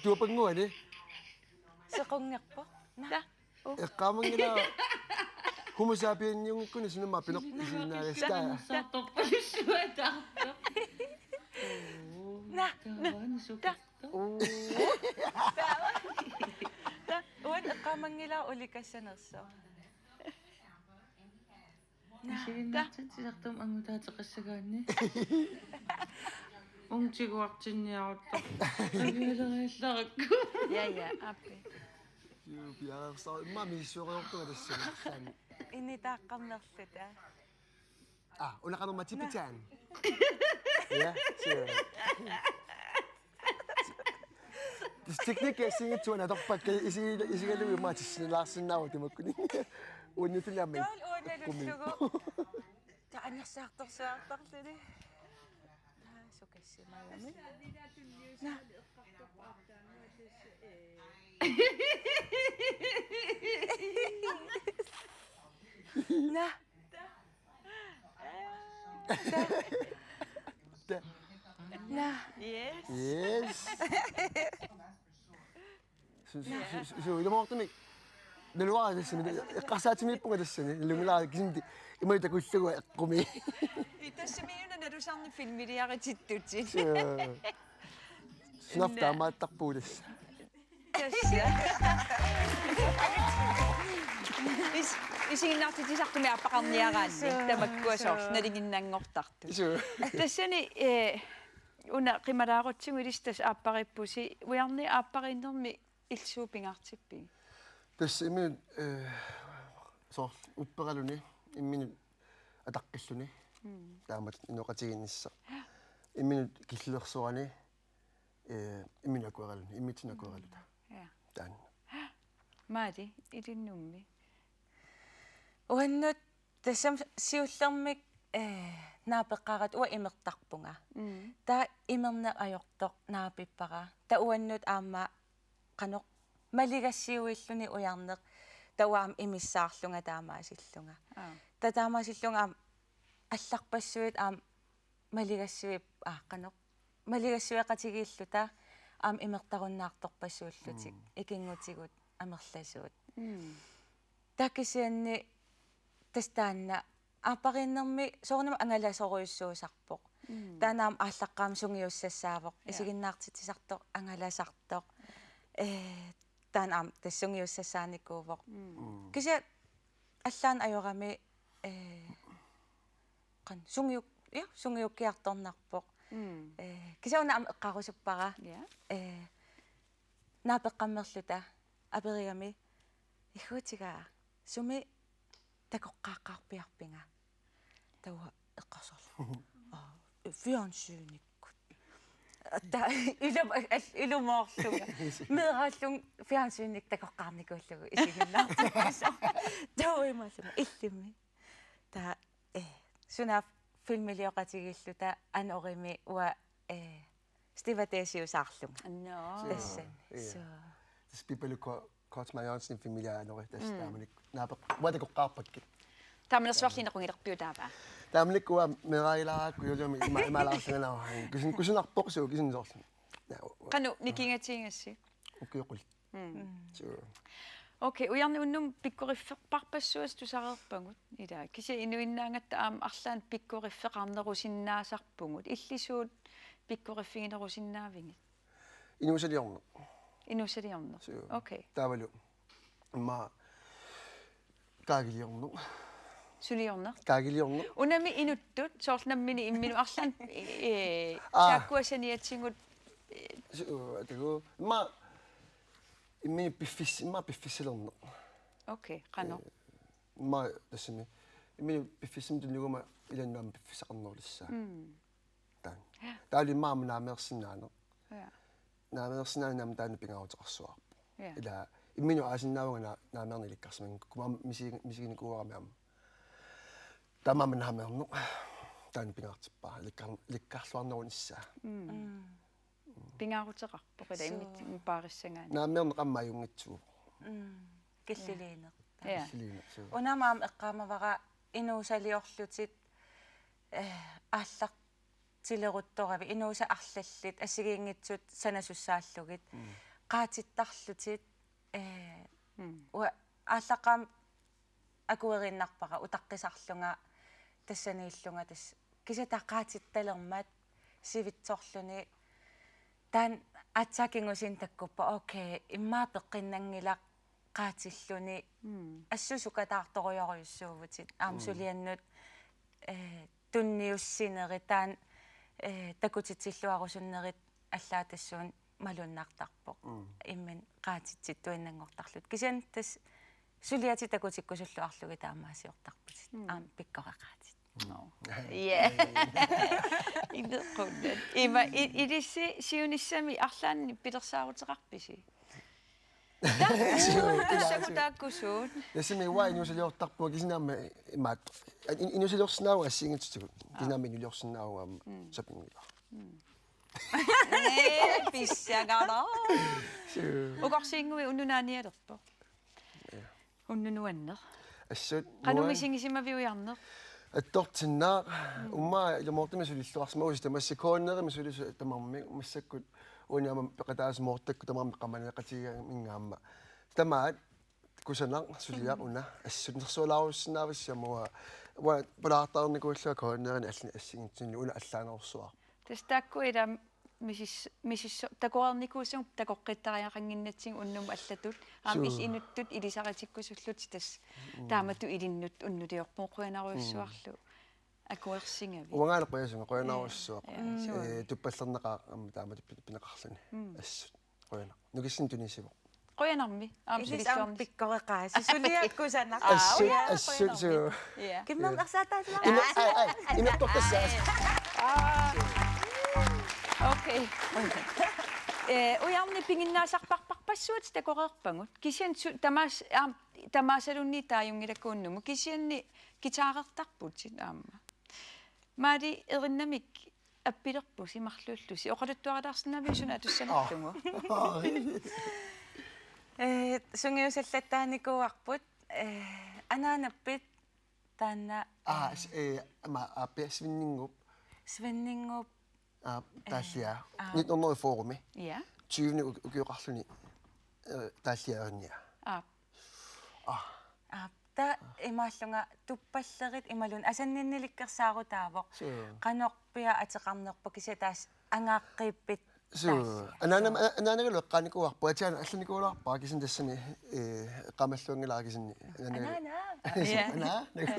tuapannguani. Sequnngerpoq. Naa. Ta. Oh. Eqqaamanngilara Homo sapiensiunngikkuni sunamma pinoq isiginnaagassat. Naa, naa, ta. Oo. Ta. Uanga eqqaamanngilara ulikassanersoq. Isiginnaartitsisartumik angutaateqassagaanni. Uunga tiguartinniarutta. Avialeriallarakku. Ja, ja, aappi. Juu, piareersaarama misissueriartunga tassani. Initaaqqammerluta. Ah, una qanormaa tipitaan. Ja, suu. Teknikki assigiinngitsuat atorpakka isi-, isigalugit immaqa tissinnilaarsinnaavoq tamakkuni. Uannutiliammi. Taava uannalullugu. Taava anersaartorsuartarluni. Naa, sukassimagami. Naa. Naa. Naa. Yes. Yes. Su-, su-, su-, su-, su-, ilumoortumik. Naluara tassani, eqqarsaatimiippunga tassani. Nalunngilara kisianni imaluunniit takullugu eqqumi. Ii, tassami una nalusarneq filmiliaritittutit. Su-, sunaaffa taamaattarpugut tassa. Tassa. Is-, isiginnaartitsisartumik aappaqarniaraanni. Suu, tamakkua soorlu suu. Nalinginnanngortartut. Suu. Tassani, eh, una qimalaarutsigu ilissi tassa aappariippusi, ujarneq aappariinnermi illit suut pingaartippigit? Tassa imminut, eh, soorlu upperaluni imminut ataqqilluni. Mm. Taamatut inooqatigiinnissaq. Imminut killilersorani, eh, imminut akueraluni, immitsinnut akueraluta. Ja. Taanna. Maali, ilinnummi. Uannut tassami siullermik, eh, naapeqqaaratta uanga imertarpunga. Mm. Taava imerneq ajortoq naapippara. Taava uannut aamma qanoq maligassiuilluni ujarneq, taava aamma imissaarlunga taamaasillunga. Aa. Taava taamaasillunga aamma allarpassuit aamma maligassiuip-, aa, qanoq. Maligassiueqatigiilluta aamma imertarunnaartorpassuullutik, mm, ikinngutigut amerlasuut. Mm. Taava kisianni tassa taanna aappariinnermi soorunami angalasorujussuusarpoq. Mm. Taanna aamma aallaqqaammut sungiussassaavoq. Ja. Isiginnaartitsisartoq, angalasartoq. Eh, taanna aamma tassa sungiussassaanikuuvoq. Mm. Mm. Kisianni allaat ajorami, eh, qanoq sungiuk-, ja, sungiukkiartornarpoq. Mm. Eh, kisianni una aamma eqqaarusuppara. Ja. Eh, naapeqqammerluta aperigami: Igguutigaa, sumi takoqqaaqqaarpiarpinga? Taava eqqarsarlunga: Aa, fjernsynikkut. Taava ilum-, al-, ilumoorlunga. Meeraallunga fjernsynikkut takoqqaarnikuullugu isiginnaartippasoq. Taava imaallunga: Illimmi. Taava, eh, sunaaffa filmilioqatigiilluta anorimi uanga, eh, stewardessiusaarlunga. Nå. Tassani. Ja. Så. Tassa Pipaluk Ko-, Kortsmar Jørgensen filmilianori tassa, mm, taamanikkut naapeq-, uanga takoqqaarpakkit. Taamanikkut soorlu inequngilerpiuk taava? Taamanikkut uanga meeraallaarakku juullimi ima-, imaalaarlunga naava. Kusun-, kusunarpoq suu, kisianni soorlu. Ja, u-, u-, qanoq nikingatigigassi? Ukiut qulit. Mm. Mm. Suu. Okay, ujarneq unnummut pikkoriffeqarpassuit tusareerpagut. Ila, kisianni inuinnaagatta aamma arlaannik pikkoriffeqarnerusinnaasarpugut. Illit suut pikkoriffiginerusinnaavigit? Inuusaliorneq. Inuusaliorneq. Suu. Okay. Taavalu immaqa kaagiliorneq. Suliorneq. Kaagiliorneq. Unami inuttut, soorlu nammineq imminut arlaannik, eh, aa, taakkua saniatigut, eh. Suu, atagu. Immaqa imminut piffis-, immaqa piffissalerneq. Okay, qanoq? Eh, immaqa tassami. Imminut piffissami tunngaviuvoq ilannut aamma piffissaqarnerulissaa. Mm. Taanna. Ja. Taavalu immaqa aamma naameersinnaaneq. Ja. Naameersinnaaneq aamma taanna pingaaruteqarsuarpoq. Ja. Ila imminut aasinnaavunga na-, naameerneq ilikkarsimanngikkukkit aamma misi-, misiginikuuarami aamma. Taamaammat naameerneq taanna pingaartippara, ilikkar-, ilikkarluarnerunissaa. Mm. Mm. Pingaaruteqarpoq ila. Suu. Immitsinnut paarissagaanni. Naameerneq aamma ajunngitsuuvoq. Mm. Killiliineq. Ja. Killiliineq, suu. Una aamma eqqaamavara inuusaliorlutit, eh, aallartileruttoravit, inuusat arlallit, assigiinngitsut sanasussaallugit, mm, qaatittarlutit, eh, mm, uanga aallaqqaammut akueriinnarpara utaqqisarlunga tassaniillunga tassa. Kisianni taava qaatittalermat sivitsorluni taanna aatsaat kingusinni takkuppoq, okay, immaqa peqqinnanngilaq qaatilluni. Mm. Assut sukataartorujorujussuuvutit. Aamma, mm, suliannut, eh, tunniussinerit taanna, eh, takutitsilluarusunnerit allaat tassuuna malunnartarpoq. Mm. Imminut qaatitsittuinnanngortarlutit. Kisianni tassa suliatit takutikkusulluarlugit taamaasiortarputit. Mm. Aamma pikkoreqaatit. No. Yeah. Inequnaq. Ima, i-, ilissi siunissami arlaannik pilersaaruteqarpisi? Suu, taakku, taakku suut. Tassami uanga inuusaliortarpunga kisianni aamma imaattoq. In-, inuusaliorsinnaavunga assigiinngitsutigut. Aa. Kisianni aamma inuuliorsinnaavunga aamma, mm, shoppingilaa. Mm. Ee, pissangara. Suu. Ukorsiinnguit unnuk naanialerpoq. Ja. Unnuk nuanneq. Assut. Qanoq nuan-, misigisimavit ujarneq? Attortinnaaq, mm, uummaa ilumoortumik sulilluarsimagusi tamassi, K N R-imi sulisut tamarmik, massakkut uani aamma peqataasut Moortakkut tamarmik qamaneeqatigigaminga aamma. Tamaat kusanaq suliaq, mm, una, assut nersualaarusinnaavassi aamma uanga, uanga pulaartarnikuullunga K N R-imi allani assigiinngitsunik una allaanerussuaq. Tassa taakku ila misis-, misisso-, takoreernikuusagut takoqqittariaqannginnatsigu unnummut allatut. Aamma, suu, il-, inuttut ilisaritikkusullutit tassa. Mm. Taamatut ilinnut unnuliorpugut, qujanarujussuarlu. Mm. Akuersigavit. Uangaana qujasunga, qujanarujussuaq. Ja, ja, mm, suu. Ee, tuppallernaqaaq aamma taamatut pi-, pineqarluni. Mm. Assut. Qujanaq. Nukissinni tunisivoq. Qujanarmi. Aamma ilissi aamma sivissuarni pikkoreqaasi. Suliakkusanaq. Aa, assut, uja, assut qujanarmi. Suu. Ja. Kimmernersaataallaa. Ima, ai, ai, imertortassaas. Aa. Okay. Eh, ujarneq piginnaasarparparpassuatit takoreerpagut. Kisianni su-, tamaas-, aam, tamaasaluunniit taajunngilakka unnummut. Kisianni guitarertarputit aamma. Maali, erinnamik appilerpusi marluullusi. Oqaluttuarilaarsinnaaviuk suna atussanerlugu? Aa. Eh, sungiusallattaanikuuarput, eh, anaanappit taanna, aa, eh, s-, eh, ma-, aappi Svenningup. Svenningup. Aa, taallia. Eh, aa. Nitten hundrede og fyrre-mi. Ja. Tyvende uk-, ukioqarluni, eh, taalliarinnia. Aa. Aa. Aa, ta imaallunga tuppallerit imaluunniit asanninnilikkersaarutaavoq. Suu. Qanorpiaq ateqarnerpoq kisianni taas angaaqqiippit. Suu. Taas. Anaanam-, suu. A-, anaanagalu eqqaanikuuarput, atiaana allanikuuarpaa kisianni tassani, eh, eqqaamalluanngilara kisianni. Anaanaga. Anaana. Suu, ja. Anaanaga.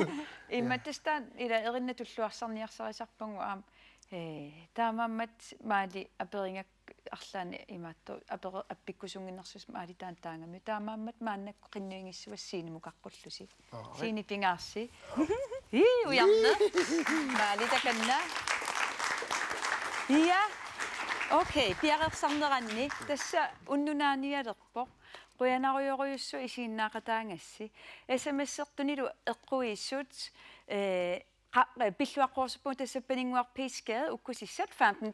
Immaqa tassa taanna ila erinnat tulluarsarniarsarisarpagut aamma, eh, taamaammat Maali aperigakku arlaannik imaattoq aperi-, appikkusunnginnersusi Maali taanna taagami. Taamaammat maannakkut qinnuigissavassi scenemut qaqqullusi. Aa, oi. Siini pingaarsi. Ii, ujarneq. Maali takanna. Ja. Okay, piareersarneranni. Tassa unnuk naanialerpoq. Qujanarujorujussuaq isiginnaaqataagassi. S M S-ertunilu eqquiissut, eh, qa-, eh, pilluaqqorusuppunga tassa Paninnguaq P S G ukkusissat femten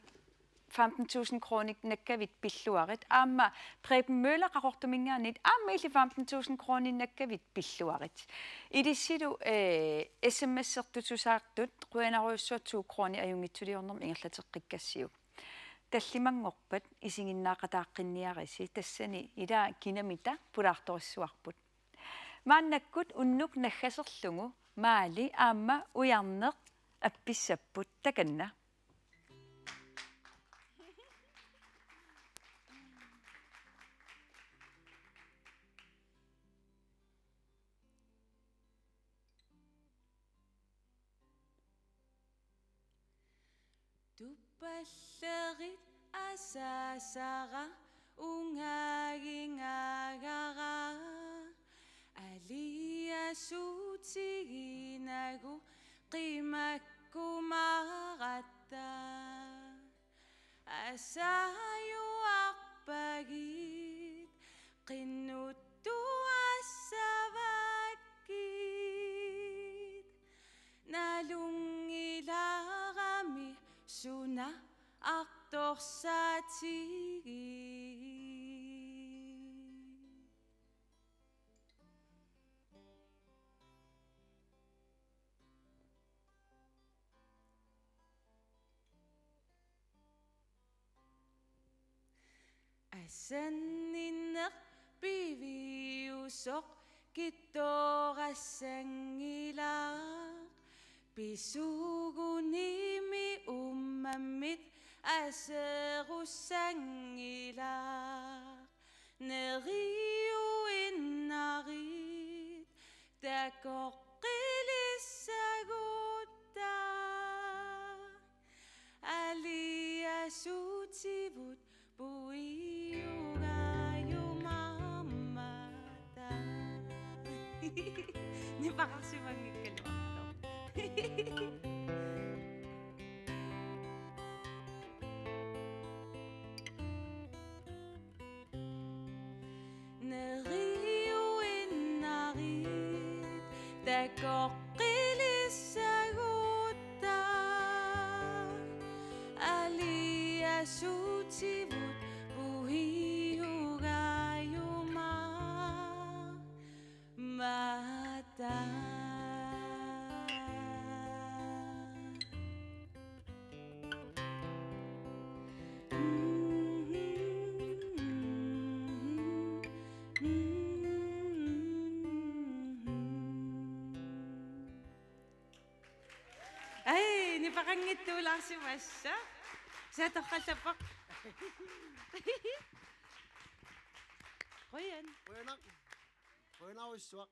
femten tusind kroner nakkavit pilluarit. Aamma Preben Møller Qaqortuminngaanniit aamma illit femten tusind kroner nakkavit pilluarit. Ilissilu, eh, S M S-ertutusaartut qujanarujussuaq to kroner ajunngitsuliornermik ingerlateqqikkassiuk. Tallimanngorpat isiginnaaqataaqqinniarisi tassani ila kinamita pulaartorissuarput. Maannakkut unnuk naggaserlugu Maali aamma ujarneq appissapput takanna. Tuppallerit asaasara ungagingaagara aliasuutiginagu qimakkumaratta. Asaajuarpagit qinnuttuassavakkit. Nalunngilarami suna artorsaatigit. Asanninneq piviusoq kittorassanngilaq, pisugunimi ummammit aserussanngilaq. Neriuinnarit takoqqilissagutta. Aliasuutivut puiugajumaarmata. Nipeqarsimanngikkaluartoq. Neriuinnarit takoqqilissagutta. Aliasuutivut puiugajumaarmata. Ai, nipeqanngitsuulaarsimassaq. Satorqallappoq. Qujan. Qujanaq. Qujanarujussuaq.